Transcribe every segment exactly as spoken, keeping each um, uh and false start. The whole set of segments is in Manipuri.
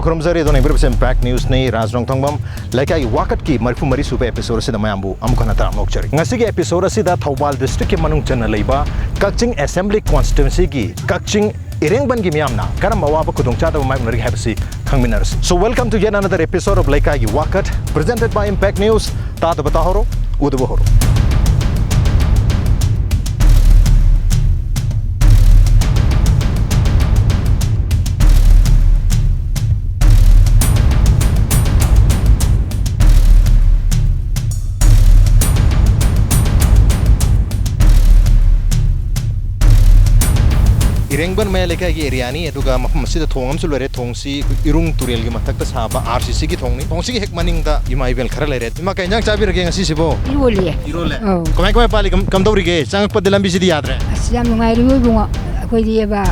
ꯈꯨꯔꯨꯝꯖꯔꯤ, ꯑꯗꯣꯝꯅ ꯌꯦꯡꯕꯤꯔꯤꯕꯁꯤ Impact Newsꯅꯤ꯫ ꯔꯥꯖ ꯔꯣꯡꯊꯣꯡꯕꯝ꯫ ꯂꯩꯀꯥꯏꯒꯤ ꯋꯥꯀꯠꯀꯤ ꯃꯔꯤꯐꯨ ꯃꯔꯤ ꯁꯨꯕ episode ꯑꯁꯤꯗ ꯃꯌꯥꯝꯕꯨ ꯑꯃꯨꯛ ꯍꯟꯅ ꯇꯔꯥꯝꯅ ꯑꯣꯛꯆꯔꯤ꯫ ꯉꯁꯤꯒꯤ episode ꯑꯁꯤꯗ ꯊꯧꯕꯥꯜ districtꯀꯤ ꯃꯅꯨꯡ ꯆꯟꯅ ꯂꯩꯕ ꯀꯛꯆꯤꯡ assembly constituencyꯒꯤ ꯀꯛꯆꯤꯡ ꯏꯔꯦꯡꯕꯟꯒꯤ ꯃꯤꯌꯥꯝꯅ ꯀꯔꯝꯕ ꯑꯋꯥꯕ ꯈꯨꯗꯣꯡꯆꯥꯗꯕ ꯃꯥꯌꯣꯛꯅꯔꯤ ꯍꯥꯏꯕꯁꯤ ꯈꯪꯃꯤꯟꯅꯔꯁꯤ꯫ So, welcome to yet another episode of ꯂꯩꯀꯥꯏꯒꯤ ꯋꯥꯀꯠ, presented by Impact News. ꯇꯥꯗꯕ ꯇꯥꯍꯧꯔꯣ, ꯎꯗꯕ ꯍꯧꯔꯣ꯫ ꯏꯔꯦꯡꯕꯟ ꯃꯌꯥꯏ ꯂꯩꯀꯥꯏꯒꯤ areaꯅꯤ, ꯑꯗꯨꯒ ꯃꯐꯝ ꯑꯁꯤꯗ ꯊꯣꯡ ꯑꯃꯁꯨ ꯂꯩꯔꯦ꯫ ꯊꯣꯡꯁꯤ ꯏꯔꯨꯡ ꯇꯨꯔꯦꯜꯒꯤ ꯃꯊꯛꯇ ꯁꯥꯕ RCCꯒꯤ ꯊꯣꯡꯅꯤ꯫ ꯊꯣꯡꯁꯤꯒꯤ ꯍꯦꯛ ꯃꯅꯤꯡꯗ ꯏꯃꯥ ꯏꯕꯦꯜ ꯈꯔ ꯂꯩꯔꯦ꯫ ꯏꯃꯥ, ꯀꯩ ꯏꯟꯖꯥꯡ ꯆꯥꯕꯤꯔꯒꯦ ꯉꯁꯤꯁꯤꯕꯣ? ꯏꯔꯣꯜꯂꯦ꯫ ꯏꯔꯣꯜꯂꯦ? ꯑꯧ꯫ ꯀꯃꯥꯏ, ꯀꯃꯥꯏ ꯄꯥꯜꯂꯤ? ꯀꯝ-, ꯀꯝꯗꯧꯔꯤꯒꯦ? ꯆꯪꯉꯛꯄꯗ ꯂꯝꯕꯤꯁꯤꯗꯤ ꯌꯥꯗ꯭ꯔꯦ? ꯑꯁ, ꯌꯥꯝ ꯅꯨꯡꯉꯥꯏꯔꯤ ꯏꯕꯨꯡꯉꯣ꯫ ꯑꯩꯈꯣꯏꯗꯤ ꯑꯕ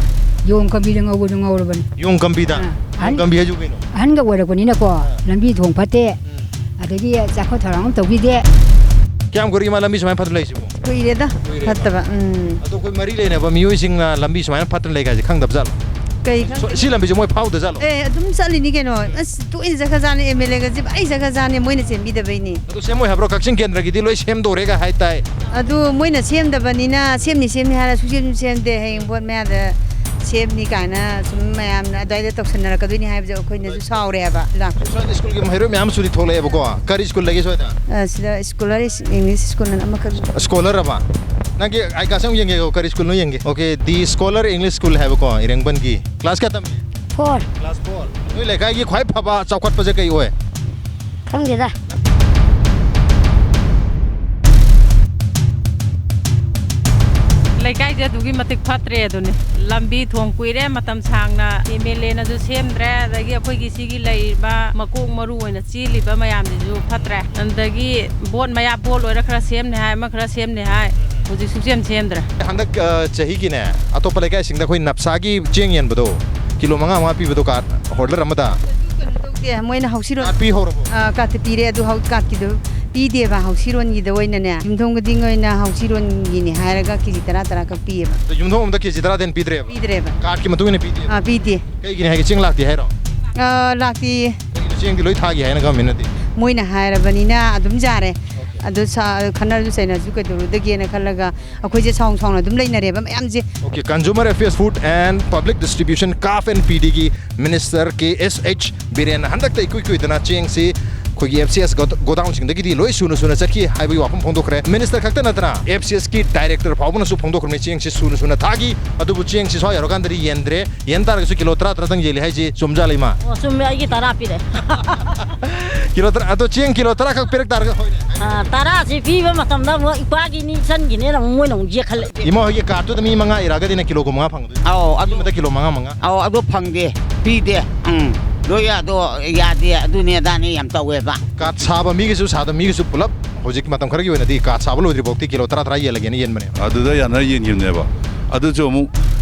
ꯌꯣꯡ ꯀꯝꯕꯤꯗ ꯉꯧꯕꯗꯣ ꯉꯧꯔꯕꯅꯤ꯫ ꯌꯣꯡ ꯀꯝꯕꯤꯗ? ꯑꯥ, ꯌꯣꯡ ꯑꯍꯟ-, ꯀꯝꯕꯤ ꯍꯥꯏꯁꯤꯕꯨ ꯀꯩꯅꯣ? ꯑꯍꯟꯒ ꯑꯣꯏꯔꯛꯄꯅꯤꯅꯀꯣ, ꯑꯥ꯫ ꯂꯝꯕꯤ ꯊꯣꯡ ꯐꯠꯇꯦ꯫ ꯎꯝ꯫ ꯑꯗꯒꯤ ꯆꯥꯛꯈꯣꯠ ꯊꯧꯔꯥꯡ ꯑꯃ ꯇꯧꯕꯤꯗꯦ꯫ ꯀꯌꯥꯝ ꯀꯨꯏꯔꯒꯦ ꯏꯃꯥ ꯂꯝꯕꯤ ꯁꯨꯃꯥꯏꯅ ꯐꯠꯇꯅ ꯂꯩꯔꯤꯁꯤꯕꯨ? ꯀꯨꯏꯔꯦꯗ꯫ ꯀꯨꯏꯔꯦꯕ꯫ ꯐꯠꯇꯕ꯫ ꯎꯝ꯫ ꯑꯗꯣ ꯑꯩꯈꯣꯏ ꯃꯔꯤ ꯂꯩꯅꯕ ꯃꯤꯑꯣꯏꯁꯤꯡꯅ ꯂꯝꯕꯤ ꯁꯨꯃꯥꯏꯅ ꯐꯠꯇꯅ ꯂꯩ ꯍꯥꯏꯁꯦ ꯈꯪꯗꯕ ꯖꯥꯠꯂꯣ? ꯀꯩ ꯈꯪ- ꯁꯣ-, ꯁꯤ ꯂꯝꯕꯤꯁꯦ ꯃꯣꯏ ꯐꯥꯎꯗ ꯖꯥꯠꯂꯣ? ꯑꯦ, ꯑꯗꯨꯝ ꯆꯠꯂꯤꯅꯤ ꯀꯩꯅꯣ꯫ ꯑꯁ, ꯇꯣꯏꯅ ꯆꯠꯈ꯭ꯔꯖꯥꯠꯅꯤ, MLAꯒꯁꯦ ꯑꯩ ꯆꯠꯈ꯭ꯔꯖꯥꯠꯅꯤ, ꯃꯣꯏꯅ ꯁꯦꯝꯕꯤꯗꯕꯩꯅꯤ꯫ ꯑꯗꯨ ꯁꯦꯝꯃꯣꯏ ꯍꯥꯏꯕ꯭ꯔꯣ? ꯀꯛꯆꯤꯡ ꯀꯦꯟꯗ꯭ꯔꯒꯤꯗꯤ ꯂꯣꯏ ꯁꯦꯝꯗꯣꯔꯦꯒ ꯍꯥꯏ ꯇꯥꯏ꯫ ꯑꯗꯨ ꯃꯣꯏꯅ ꯁꯦꯝꯗꯕꯅꯤꯅ, ꯁꯦꯝꯅꯤ ꯁꯦꯝꯅꯤ ꯍꯥꯏꯔ ꯁꯨꯡꯁꯦꯝ ꯁꯦꯝꯗꯦ꯫ ꯍꯌꯦꯡ ꯚꯣꯠ ꯃꯌꯥꯗ ꯁꯦꯝꯅꯤ ꯀꯥꯏꯅ ꯁꯨꯝ ꯃꯌꯥꯝꯅ ꯑꯗꯨꯋꯥꯏꯗ ꯇꯧꯁꯟꯅꯔꯛꯀꯗꯣꯏꯅꯤ ꯍꯥꯏꯕꯁꯦ ꯑꯩꯈꯣꯏꯅꯁꯨ ꯁꯥꯎꯔꯦꯕ꯫ ꯁ꯭ꯋꯥꯏꯗ ꯁ꯭ꯀꯨꯜꯒꯤ ꯃꯍꯩꯔꯣꯏ ꯃꯌꯥꯝ ꯑꯃꯁꯨ ꯊꯣꯛꯂꯛꯑꯦꯕꯀꯣ꯫ ꯀꯔꯤ ꯁ꯭ꯀꯨꯜꯗꯒꯤ ꯁ꯭ꯋꯥꯏꯗ? ꯑ, ꯁꯤꯗ ꯁ꯭ꯀꯣꯂꯔ ꯏꯁ-, ꯏꯪꯂꯤꯁ ꯁ꯭ꯀꯨꯜ ꯑꯃꯈꯛ꯫ ꯁ꯭ꯀꯣꯂꯔ ꯑꯃ? ꯅꯪꯒꯤ ꯑꯥꯏ ꯀꯥꯔꯗꯁꯦ ꯑꯃꯨꯛ ꯌꯦꯡꯒꯦꯀꯣ, ꯀꯔꯤ ꯁ꯭ꯀꯨꯜꯅꯣ ꯌꯦꯡꯒꯦ꯫ Okay, The Scholar English School ꯍꯥꯏꯕꯀꯣ, ꯏꯔꯦꯡꯕꯟꯒꯤ꯫ Class ꯀꯌꯥ ꯇꯝꯃꯤ? Four꯫ Class four꯫ ꯅꯣꯏ ꯂꯩꯀꯥꯏꯒꯤ ꯈ꯭ꯋꯥꯏ ꯐꯕ ꯆꯥꯎꯈꯠꯄꯁꯦ ꯀꯩ ꯑꯣꯏ? ꯈꯪꯗꯦꯗ꯫ ꯂꯩꯀꯥꯏꯁꯦ ꯑꯗꯨꯛꯀꯤ ꯃꯇꯤꯛ ꯐꯠꯇ꯭ꯔꯦ ꯑꯗꯨꯅꯤ꯫ ꯂꯝꯕꯤ ꯊꯣꯡ ꯀꯨꯏꯔꯦ ꯃꯇꯝ ꯁꯥꯡꯅ MLAꯅꯁꯨ ꯁꯦꯝꯗ꯭ꯔꯦ, ꯑꯗꯒꯤ ꯑꯩꯈꯣꯏꯒꯤ ꯁꯤꯒꯤ ꯂꯩꯔꯤꯕ ꯃꯀꯣꯛ ꯃꯔꯨ ꯑꯣꯏꯅ ꯆꯦꯜꯂꯤꯕ ꯃꯌꯥꯝꯁꯤꯁꯨ ꯐꯠꯇ꯭ꯔꯦ꯫ ꯑꯗꯒꯤ ꯚꯣꯠ ꯃꯌꯥ ꯚꯣꯠ ꯂꯣꯏꯔ ꯈꯔ ꯁꯦꯝꯅꯤ ꯍꯥꯏ, ꯑꯃ ꯈꯔ ꯁꯦꯝꯅꯤ ꯍꯥꯏ, ꯍꯧꯖꯤꯛ ꯁꯨꯡꯁꯦꯝ ꯁꯦꯝꯗ꯭ꯔꯦ꯫ ꯍꯟꯗꯛ, ꯑ, ꯆꯍꯤꯒꯤꯅꯦ, ꯑꯇꯣꯞꯄ ꯂꯩꯀꯥꯏꯁꯤꯡꯗ ꯑꯩꯈꯣꯏ ꯅꯞꯁꯥꯒꯤ ꯆꯦꯡ ꯌꯦꯟꯕꯗꯣ, ꯀꯤꯂꯣ ꯃꯉꯥ ꯃꯉꯥ ꯄꯤꯕꯗꯣ, card holder ꯑꯃꯗ꯫ ꯑꯗꯨ ꯀꯩꯅꯣ ꯇꯧꯗꯦ, ꯃꯣꯏꯅ ꯍꯧꯁꯤꯔꯣꯟ-, card ꯄꯤ ꯍꯧꯔꯕꯣ? ꯑ, cardꯇꯤ ꯄꯤꯔꯦ, ꯑꯗꯨ ꯍꯧ-, cardꯀꯤꯗꯨ ꯄꯤꯗꯦꯕ, ꯍꯧꯁꯤꯔꯣꯟꯒꯤꯗ ꯑꯣꯏꯅꯅꯦ, ꯌꯨꯝꯊꯣꯡ ꯈꯨꯗꯤꯡ ꯑꯣꯏꯅ ꯍꯧꯁꯤꯔꯣꯟꯒꯤꯅꯤ ꯍꯥꯏꯔꯒ ꯀꯦꯖꯤ ꯇꯔꯥ ꯇꯔꯥ ꯈꯛ ꯄꯤꯌꯦꯕ꯫ ꯑꯗꯣ ꯌꯨꯝꯊꯣꯡ ꯑꯃꯗ ꯀꯦꯖꯤ ꯇꯔꯥꯗꯩ ꯍꯦꯟꯅ ꯄꯤꯗ꯭ꯔꯦꯕ? ꯄꯤꯗ꯭ꯔꯦꯕ꯫ Cardꯀꯤ ꯃꯇꯨꯡ ꯏꯟꯅ ꯄꯤꯗꯦꯕ? ꯑ, ꯄꯤꯗꯦ꯫ ꯀꯩꯒꯤꯅꯤ ꯍꯥꯏꯒꯦ, ꯆꯦꯡ ꯂꯥꯛꯇꯦ ꯍꯥꯏꯔꯣ? ꯑ, ꯂꯥꯛꯇꯤꯌꯦ꯫ ꯆꯦꯡꯗꯤ ꯂꯣꯏ ꯊꯥꯒꯤ ꯍꯥꯏꯅ ꯒꯚꯔꯟꯃꯦꯟꯠꯅꯗꯤ꯫ ꯃꯣꯏꯅ ꯍꯥꯏꯔꯕꯅꯤꯅ ꯑꯗꯨꯝ ꯌꯥꯔꯦ꯫ ꯑꯗꯨ ꯁꯥ-, ꯈꯟꯅꯔꯁꯨ ꯆꯩꯅꯔꯁꯨ ꯀꯩꯗꯧꯔꯨꯗꯒꯦꯅ ꯈꯜꯂꯒ ꯑꯩꯈꯣꯏꯁꯦ ꯁꯥꯎꯅ ꯁꯥꯎꯅ ꯑꯗꯨꯝ ꯂꯩꯅꯔꯦꯕ ꯃꯌꯥꯝꯁꯦ꯫ Okay, Consumer Affairs, Food and Public Distribution, CAF and PDꯒꯤ Minister K S H ꯕꯤꯔꯦꯟꯅ ꯍꯟꯗꯛꯇ ꯏꯀꯨꯏ ꯀꯨꯏꯗꯅ ꯆꯦꯡꯁꯤ ꯑꯩꯈꯣꯏꯒꯤ F C S ꯒꯣ-, ꯒꯣꯗꯥꯎꯟꯁꯤꯡꯗꯒꯤꯗꯤ ꯂꯣꯏ ꯁꯨꯅ ꯁꯨꯅ ꯆꯠꯈꯤ ꯍꯥꯏꯕꯒꯤ ꯋꯥꯐꯝ ꯐꯣꯡꯗꯣꯛꯈ꯭ꯔꯦ꯫ Minister ꯈꯛꯇ ꯅꯠꯇꯅ F C S ꯀꯤ director ꯐꯥꯎꯕꯅꯁꯨ ꯐꯣꯡꯗꯣꯛꯈ꯭ꯔꯕꯅꯤ, ꯆꯦꯡꯁꯤ ꯁꯨꯅ ꯁꯨꯅ ꯊꯥꯈꯤ꯫ ꯑꯗꯨꯕꯨ ꯆꯦꯡꯁꯤ ꯁ꯭ꯋꯥꯏ ꯌꯧꯔꯀꯥꯟꯗꯗꯤ ꯌꯦꯟꯗ꯭ꯔꯦ꯫ ꯌꯦꯟ ꯇꯥꯔꯒꯁꯨ ꯀꯤꯂꯣ ꯇꯔꯥ ꯇꯔꯥꯗꯪ ꯌꯦꯜꯂꯤ ꯍꯥꯏꯁꯤ ꯆꯨꯝꯖꯥꯠꯂ, ꯏꯃꯥ? ꯑꯣ, ꯆꯨꯝꯃꯦ, ꯑꯩꯒꯤ ꯇꯔꯥ ꯄꯤꯔꯛꯑꯦ꯫ ꯀꯤꯂꯣ ꯇꯔꯥ, ꯑꯗꯣ ꯆꯦꯡ ꯀꯤꯂꯣ ꯇꯔꯥ ꯈꯛ ꯄꯤꯔꯛ ꯇꯥꯔꯒ, ꯍꯣꯏꯅꯦ꯫ ꯑꯥ, ꯇꯔꯥꯁꯤ ꯄꯤꯕ ꯃꯇꯝꯗ ꯑꯃꯨꯛ ꯏꯄꯥꯒꯤꯅꯤ, ꯏꯆꯟꯒꯤꯅꯦꯅ ꯑꯃꯨꯛ ꯃꯣꯏꯅ ꯑꯃꯨꯛ ꯌꯦꯛꯈꯠꯂꯦ꯫ ꯏꯃꯥ ꯍꯣꯏꯒꯤ ꯀꯥꯔꯠꯇꯨꯗ ꯃꯤ ꯃꯉꯥ ꯏꯔꯛꯑꯒꯗꯤꯅꯦ ꯀꯤꯂꯣ ꯀꯨꯟꯃꯉꯥ ꯐꯪꯗꯣꯏꯅꯦ꯫ ꯑꯧ, ꯃꯤ ꯑꯗꯨ ꯑꯃꯗ ꯀꯤꯂꯣ ꯃꯉꯥ ꯃꯉꯥ꯫ ꯑꯧ, ꯑꯗꯨ ꯐꯪꯗꯦ, ꯄꯤꯗꯦ꯫ ꯎꯝ, ꯂꯣꯏ ꯑꯗꯣ ꯌꯥꯗꯦ, ꯑꯗꯨꯅꯦ ꯑꯗꯥꯅꯦ ꯌꯥꯝ ꯇꯧꯋꯦꯕ꯫ ꯀꯥꯔꯠ ꯁꯥꯕ ꯃꯤꯒꯤꯁꯨ, ꯁꯥꯗꯕ ꯃꯤꯒꯤꯁꯨ ꯄꯨꯂꯞ ꯍꯧꯖꯤꯛ ꯃꯇꯝ ꯈꯔꯒꯤ ꯑꯣꯏꯅꯗꯤ ꯀꯥꯔꯠ ꯁꯥꯕ ꯂꯣꯏꯗ꯭ꯔꯤ ꯐꯥꯎꯗꯤ ꯀꯤꯂꯣ ꯇꯔꯥ ꯇꯔꯥ ꯌꯦꯜꯂꯒꯦꯅ ꯌꯦꯟꯕꯅꯦꯕ꯫ ꯑꯗꯨꯗ ꯌꯥꯅꯔ ꯌꯦꯟꯈꯤꯕꯅꯦꯕ꯫ ꯑꯗꯨꯁꯨ ꯑꯃꯨꯛ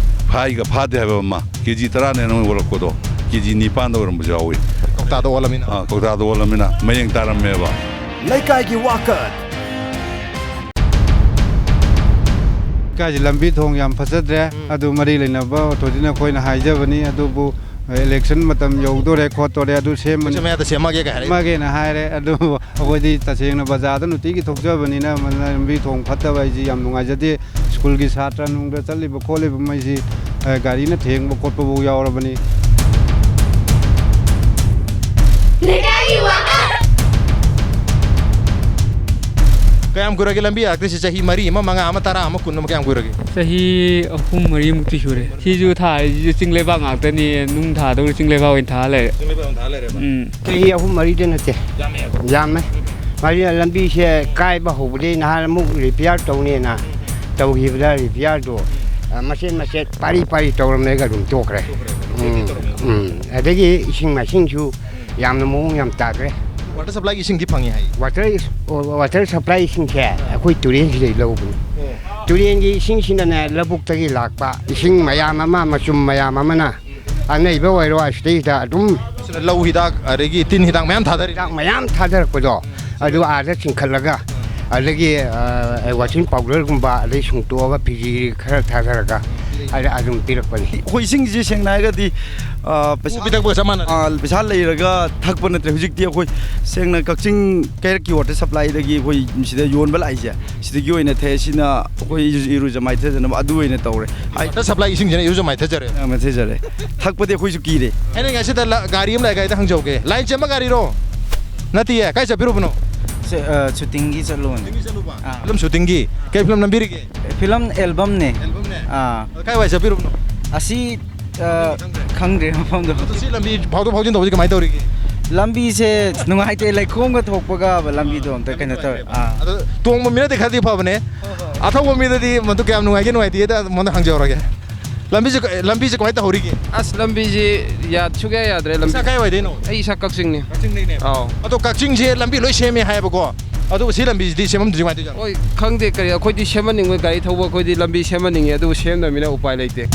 ꯐꯥꯏꯒ ꯐꯥꯗꯦ ꯍꯥꯏꯕ ꯑꯃ, ꯀꯦ ꯖꯤ ꯇꯔꯥꯅꯦꯅ ꯑꯃꯨꯛ ꯌꯣꯜꯂꯛꯄꯗꯣ, ꯀꯦ ꯖꯤ ꯅꯤꯄꯥꯟꯗ ꯑꯣꯏꯔꯝꯕꯁꯨ ꯌꯥꯎꯏ꯫ ꯀꯧꯇꯥꯗ ꯑꯣꯜꯂꯃꯤꯅ꯫ ꯑꯥ, ꯀꯧꯇꯥꯗ ꯑꯣꯜꯂꯃꯤꯅ ꯃꯌꯦꯡ ꯇꯥꯔꯝꯃꯦꯕ꯫ ꯂꯩꯀꯥꯏꯒꯤ ꯋꯥꯀꯠ꯫ ꯂꯩꯀꯥꯏꯁꯤ ꯂꯝꯕꯤ ꯊꯣꯡ ꯌꯥꯝ ꯐꯖꯗ꯭ꯔꯦ꯫ ꯑꯗꯨ ꯃꯔꯤ ꯂꯩꯅꯕ ꯑꯣꯊꯣꯔꯤꯇꯤꯅ ꯑꯩꯈꯣꯏꯅ ꯍꯥꯏꯖꯕꯅꯤ, ꯑꯗꯨꯕꯨ ꯏꯂꯦꯛꯁꯟ ꯃꯇꯝ ꯌꯧꯗꯣꯔꯦ ꯈꯣꯠꯇꯣꯔꯦ, ꯑꯗꯨ ꯁꯦꯝꯃꯅꯤ, ꯑꯩꯈꯣꯏꯁꯨ ꯃꯌꯥꯗ ꯁꯦꯝꯃꯒꯦ ꯀꯥꯏ ꯍꯥꯏꯔꯛꯏ꯫ ꯁꯦꯝꯃꯒꯦꯅ ꯍꯥꯏꯔꯦ꯫ ꯑꯗꯨꯕꯨ ꯑꯩꯈꯣꯏꯗꯤ ꯇꯁꯦꯡꯅ ꯕꯖꯥꯔꯗ ꯅꯨꯡꯇꯤꯒꯤ ꯊꯣꯛꯆꯕꯅꯤꯅ ꯂꯝꯕꯤ ꯊꯣꯡ ꯐꯠꯇꯕ ꯍꯥꯏꯁꯤ ꯌꯥꯝ ꯅꯨꯡꯉꯥꯏꯖꯗꯦ꯫ ꯁ꯭ꯀꯨꯜꯒꯤ ꯁꯥꯇ꯭ꯔ ꯅꯨꯡꯗ ꯆꯠꯂꯤꯕ ꯈꯣꯠꯂꯤꯕ ꯃꯩꯁꯤ, ꯑ, ꯒꯥꯔꯤꯅ ꯊꯦꯡꯕ ꯈꯣꯠꯄꯐꯥꯎ ꯌꯥꯎꯔꯕꯅꯤ꯫ ꯂꯩꯀꯥꯏꯒꯤ ꯋꯥꯀꯠ꯫ ꯀꯌꯥꯝ ꯀꯨꯏꯔꯒꯦ ꯂꯝꯕꯤ ꯌꯥꯔꯛꯇ꯭ꯔꯤꯁꯦ? ꯆꯍꯤ ꯃꯔꯤ ꯑꯃ, ꯃꯉꯥ ꯑꯃ, ꯇꯔꯥ ꯑꯃ, ꯀꯨꯟ ꯑꯃ, ꯀꯌꯥꯝ ꯀꯨꯏꯔꯒꯦ? ꯆꯍꯤ ꯑꯍꯨꯝ ꯃꯔꯤꯃꯨꯛꯇꯤ ꯁꯨꯔꯦ꯫ ꯁꯤꯁꯨ ꯊꯥꯔꯤꯁꯤꯁꯨ ꯆꯤꯡ ꯂꯩꯕꯥꯛ ꯉꯥꯛꯇꯅꯤ, ꯅꯨꯡ ꯊꯥꯗꯧꯔꯤ ꯆꯤꯡ ꯂꯩꯕꯥꯛ ꯑꯣꯏꯅ ꯊꯥ ꯂꯩꯔꯦ꯫ ꯎꯝ꯫ ꯆꯍꯤ ꯑꯍꯨꯝ ꯃꯔꯤꯗ ꯅꯠꯇꯦ, ꯌꯥꯝꯃꯦ꯫ ꯃꯁꯤꯅ ꯂꯝꯕꯤꯁꯦ ꯀꯥꯏꯕ ꯍꯧꯕꯗꯒꯤ ꯅꯍꯥꯟ ꯑꯃꯨꯛ ꯔꯤꯄꯤꯌꯥꯔ ꯇꯧꯅꯦꯅ ꯇꯧꯈꯤꯕꯗ ꯔꯤꯄꯤꯌꯥꯔꯗꯣ, ꯑ, ꯃꯆꯦꯠ ꯃꯆꯦꯠ ꯄꯥꯔꯤ ꯄꯥꯔꯤ ꯇꯧꯔꯝꯃꯦꯒ ꯑꯗꯨꯝ ꯇꯣꯛꯈ꯭ꯔꯦ꯫ ꯎꯝ, ꯎꯝ꯫ ꯑꯗꯒꯤ ꯏꯁꯤꯡ ꯃꯥꯏꯁꯤꯡꯁꯨ ꯌꯥꯝꯅ ꯃꯑꯣꯡ ꯌꯥꯝ ꯇꯥꯗ꯭ꯔꯦ꯫ ꯋꯥꯇꯔ ꯁꯄ꯭ꯂꯥꯏꯒꯤ ꯏꯁꯤꯡꯗꯤ ꯐꯪꯉꯤ ꯍꯥꯏ꯫ ꯋꯥꯇꯔ, ꯋꯥꯇꯔ ꯁꯄ꯭ꯂꯥꯏ ꯏꯁꯤꯡꯁꯦ ꯑꯩꯈꯣꯏ ꯇꯨꯔꯦꯟꯁꯤꯗꯩ ꯂꯧꯕꯅꯤ꯫ ꯇꯨꯔꯦꯟꯒꯤ ꯏꯁꯤꯡꯁꯤꯅꯅꯦ ꯂꯧꯕꯨꯛꯇꯒꯤ ꯂꯥꯛꯄ ꯏꯁꯤꯡ ꯃꯌꯥꯝ ꯑꯃ, ꯃꯆꯨꯝ ꯃꯌꯥꯝ ꯑꯃꯅ ꯑꯅꯩꯕ ꯑꯣꯏꯔꯣ, ꯑꯁꯤꯗꯩꯗ ꯑꯗꯨꯝ ꯁꯤꯗ ꯂꯧ ꯍꯤꯗꯥꯛ ꯑꯗꯒꯤ ꯇꯤꯟ ꯍꯤꯗꯥꯛ ꯃꯌꯥꯝ ꯊꯥꯗꯔꯤ꯫ ꯍꯤꯗꯥꯛ ꯃꯌꯥꯝ ꯊꯥꯗꯔꯛꯄꯗꯣ, ꯑꯗꯨ ꯑꯥꯗ ꯆꯤꯡꯈꯠꯂꯒ, ꯑꯗꯒꯤ, ꯑ, ꯋꯥꯁꯤꯡ ꯄꯥꯎꯗꯔꯒꯨꯝꯕ, ꯑꯗꯩ ꯁꯨꯡꯇꯣꯛꯑꯒ ꯐꯤꯖꯤ ꯈꯔ ꯊꯥꯗꯔꯒ, ꯑꯗ ꯑꯗꯨꯝ ꯄꯤꯔꯛꯄꯅꯤ꯫ ꯑꯩꯈꯣꯏ ꯏꯁꯤꯡꯁꯦ ꯁꯦꯡꯅ ꯍꯥꯏꯔꯒꯗꯤ, ꯑ, ꯄꯩꯁꯥ, ꯎ ꯄꯤꯊꯛꯄꯒ ꯆꯞ ꯃꯥꯟꯅꯔꯦ꯫ ꯑ, ꯄꯩꯁꯥ ꯂꯩꯔꯒ ꯊꯛꯄ ꯅꯠꯇ꯭ꯔꯦ꯫ ꯍꯧꯖꯤꯛꯇꯤ ꯑꯩꯈꯣꯏ ꯁꯦꯡꯅ ꯀꯛꯆꯤꯡ ꯀꯩꯔꯛꯀꯤ ꯋꯥꯇꯔ ꯁꯄ꯭ꯂꯥꯏꯗꯒꯤ ꯑꯩꯈꯣꯏ ꯁꯤꯗ ꯌꯣꯟꯕ ꯂꯥꯛꯏꯁꯦ, ꯁꯤꯗꯒꯤ ꯑꯣꯏꯅ ꯊꯛꯑꯦ꯫ ꯁꯤꯅ ꯑꯩꯈꯣꯏ ꯏꯔꯨ-, ꯏꯔꯨꯖ ꯃꯥꯏꯊꯖꯅꯕ ꯑꯗꯨ ꯑꯣꯏꯅ ꯇꯧꯔꯦ꯫ ꯍꯥꯏ-, ꯋꯥꯇꯔ ꯁꯄ꯭ꯂꯥꯏ ꯏꯁꯤꯡꯁꯤꯅ ꯏꯔꯨꯖ ꯃꯥꯏꯊꯖꯔꯦ꯫ ꯑ, ꯃꯥꯏꯊꯖꯔꯦ꯫ ꯊꯛꯄꯗꯤ ꯑꯩꯈꯣꯏꯁꯨ ꯀꯤꯔꯦ꯫ ꯑꯩꯅ ꯉꯁꯤꯗ ꯂ-, ꯒꯥꯔꯤ ꯑꯃ ꯂꯥꯛꯑꯦ, ꯒꯥꯔꯤꯗ ꯍꯪꯖꯍꯧꯒꯦ꯫ ꯂꯥꯏꯟ ꯁꯦꯝꯕ ꯒꯥꯔꯤꯔꯣ? ꯅꯠꯇꯤꯌꯦ, ꯀꯥꯏ ꯆꯠꯄꯤꯔꯨꯕꯅꯣ? ꯁꯦ-, ꯑ, ꯁꯨꯇꯤꯡꯒꯤ ꯆꯠꯂꯨꯕꯅꯦ꯫ ꯁꯨꯇꯤꯡꯒꯤ ꯆꯠꯂꯨꯕ? ꯑꯥ꯫ ꯐꯤꯂꯝ ꯁꯨꯇꯤꯡꯒꯤ? ꯀꯩ ꯐꯤꯂꯝ ꯅꯝꯕꯤꯔꯤꯒꯦ? ꯐꯤꯂꯝ ꯑꯦꯜꯕꯝꯅꯦ꯫ ꯑꯦꯜꯕꯝꯅꯦ? ꯑꯥ꯫ ꯑꯗ ꯀꯥꯏ ꯋꯥꯏ ꯆꯠꯄꯤꯔꯨꯕꯅꯣ? ꯑꯁꯤ, ꯑ, ꯈꯪꯗ꯭ꯔꯦ ꯃꯐꯝꯗꯣ꯫ ꯑꯗꯣ ꯁꯤ ꯂꯝꯕꯤ ꯐꯥꯎꯗꯣꯛ ꯐꯥꯎꯖꯤꯟ ꯇꯧꯕꯁꯤ ꯀꯃꯥꯏꯅ ꯇꯧꯔꯤꯒꯦ? ꯂꯝꯕꯤꯁꯦ ꯅꯨꯡꯉꯥꯏꯇꯦ, ꯂꯩꯈꯣꯝꯒ ꯊꯣꯛꯄꯒ ꯂꯝꯕꯤꯗꯣ ꯑꯝꯇ ꯀꯩꯅꯣ ꯇꯧꯔꯦ꯫ ꯑꯥ꯫ ꯑꯗꯣ ꯇꯣꯡꯕ ꯃꯤꯅꯗꯤ ꯈꯔꯗꯤ ꯐꯕꯅꯦ꯫ ꯍꯣꯏ, ꯍꯣꯏ꯫ ꯑꯊꯧꯕ ꯃꯤꯗꯗꯤ ꯃꯗꯨ ꯀꯌꯥꯝ ꯅꯨꯡꯉꯥꯏꯒꯦ ꯅꯨꯡꯉꯥꯏꯇꯦꯗ ꯃꯉꯣꯟꯗ ꯍꯪꯖꯍꯧꯔꯒꯦ꯫ ꯂꯝꯕꯤꯁꯦ, ꯂꯝꯕꯤꯁꯦ ꯀꯃꯥꯏꯅ ꯇꯧꯍꯧꯔꯤꯒꯦ? ꯑꯁ, ꯂꯝꯕꯤꯁꯤ ꯌꯥ-, ꯁꯨꯛꯌꯥ ꯌꯥꯗ꯭ꯔꯦ, ꯂꯝꯕꯤ꯫ ꯏꯁꯥ ꯀꯥꯏꯋꯥꯏꯗꯩꯅꯣ? ꯑꯩ ꯏꯁꯥ ꯀꯛꯆꯤꯡꯅꯤ꯫ ꯀꯛꯆꯤꯡꯗꯩꯅꯦ꯫ ꯑꯥꯎ꯫ ꯑꯗꯣ ꯀꯛꯆꯤꯡꯁꯦ ꯂꯝꯕꯤ ꯂꯣꯏ ꯁꯦꯝꯃꯦ ꯍꯥꯏꯌꯦꯕꯀꯣ꯫ ꯑꯗꯨꯕꯨ ꯁꯤ ꯂꯝꯕꯤꯁꯤꯗꯤ ꯁꯦꯝꯃꯝꯗ꯭ꯔꯤ ꯀꯃꯥꯏꯅ ꯇꯧꯔꯤꯖꯥꯠꯅꯣ? ꯍꯣꯏ, ꯈꯪꯗꯦ ꯀꯔꯤ, ꯑꯩꯈꯣꯏꯗꯤ ꯁꯦꯝꯍꯟꯅꯤꯡꯕ, ꯒꯥꯔꯤ ꯊꯧꯕ ꯑꯩꯈꯣꯏꯗꯤ ꯂꯝꯕꯤ ꯁꯦꯝꯍꯟꯅꯤꯡꯉꯦ, ꯑꯗꯨꯕꯨ ꯁꯦꯝꯗꯕꯅꯤꯅ ꯎꯄꯥꯏ ꯂꯩꯇꯦ꯫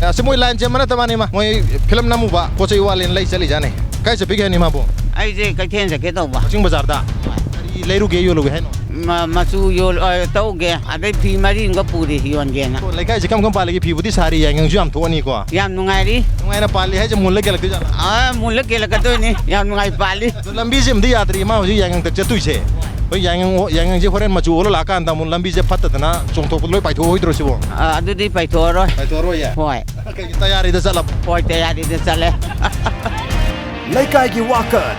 ꯑꯁ, ꯃꯣꯏ ꯂꯥꯏꯟ ꯁꯦꯝꯕ ꯅꯠꯇ ꯃꯥꯅꯤ ꯃꯥ꯫ ꯃꯣꯏ ꯐꯤꯂꯝ ꯅꯝꯃꯨꯕ ꯄꯣꯠ ꯆꯩ ꯋꯥꯠꯂꯦꯅ ꯂꯩ ꯆꯠꯂꯤꯖꯥꯠꯅꯤ꯫ ꯀꯥꯏ ꯆꯠꯄꯤꯒꯦ ꯍꯥꯏꯅꯤ ꯃꯥꯕꯨ? ꯑꯩꯁꯦ ꯀꯩꯊꯦꯜ ꯆꯠꯀꯦ ꯇꯧꯕ꯫ ꯀꯛꯆꯤꯡ ꯕꯖꯥꯔꯗ? ꯀꯔꯤ ꯂꯩꯔꯨꯒꯦ, ꯌꯣꯜꯂꯨꯒꯦ ꯍꯥꯏꯅꯣ? ꯃ-, ꯃꯆꯨ ꯌꯣꯜ-, ꯑ, ꯇꯧꯒꯦ꯫ ꯑꯗꯩ ꯐꯤ ꯃꯔꯤ ꯑꯃꯒ ꯄꯨꯔꯤ ꯌꯣꯟꯒꯦꯅ꯫ ꯑꯣ, ꯂꯩꯀꯥꯏꯁꯦ ꯀꯔꯝ ꯀꯔꯝ ꯄꯥꯜꯂꯤꯒꯦ? ꯐꯤꯕꯨꯗꯤ ꯁꯥꯔꯤ, ꯌꯥꯏꯉꯪꯁꯨ ꯌꯥꯝ ꯊꯣꯛꯑꯅꯤꯀꯣ꯫ ꯌꯥꯝ ꯅꯨꯡꯉꯥꯏꯔꯤ꯫ ꯅꯨꯡꯉꯥꯏꯅ ꯄꯥꯜꯂꯤ ꯍꯥꯏꯁꯦ ꯃꯨꯜꯂ ꯀꯦꯜꯂꯛꯇꯣꯏꯖꯥꯠꯂꯣ? ꯑꯥ, ꯃꯨꯜꯂ ꯀꯦꯜꯂꯛꯀꯗꯣꯏꯅꯤ꯫ ꯌꯥꯝ ꯅꯨꯡꯉꯥꯏ ꯄꯥꯜꯂꯤ꯫ ꯑꯗꯣ ꯂꯝꯕꯤꯁꯤꯃꯗꯤ ꯌꯥꯗ꯭ꯔꯤ, ꯃꯥ ꯍꯧꯖꯤꯛ ꯌꯥꯏꯉꯪꯗ ꯆꯠꯇꯣꯏꯁꯦ꯫ ꯍꯣꯏ, ꯌꯥꯏꯉꯪ, ꯌꯥꯏꯉꯪꯁꯦ ꯍꯣꯔꯦꯟ ꯃꯆꯨ ꯑꯣꯜꯂ ꯂꯥꯛꯑꯀꯥꯟꯗ ꯑꯃꯨꯛ ꯂꯝꯕꯤꯁꯦ ꯐꯠꯇꯗꯅ ꯆꯣꯡꯊꯣꯛꯄ ꯂꯣꯏ ꯄꯥꯏꯊꯣꯛꯑꯣꯏꯗ꯭ꯔꯣ ꯁꯤꯕꯣ? ꯑꯥ, ꯑꯗꯨꯗꯤ ꯄꯥꯏꯊꯣꯛꯑꯔꯣꯏ꯫ ꯄꯥꯏꯊꯣꯛꯑꯔꯣꯏꯌꯦ? ꯍꯣꯏ꯫ ꯀꯩꯒꯤ ꯇꯌꯥꯔꯤꯗ ꯆꯠꯂꯕ? ꯍꯣꯏ, ꯇꯌꯥꯔꯤꯗ ꯆꯠꯂꯦ꯫ ꯂꯩꯀꯥꯏꯒꯤ ꯋꯥꯀꯠ꯫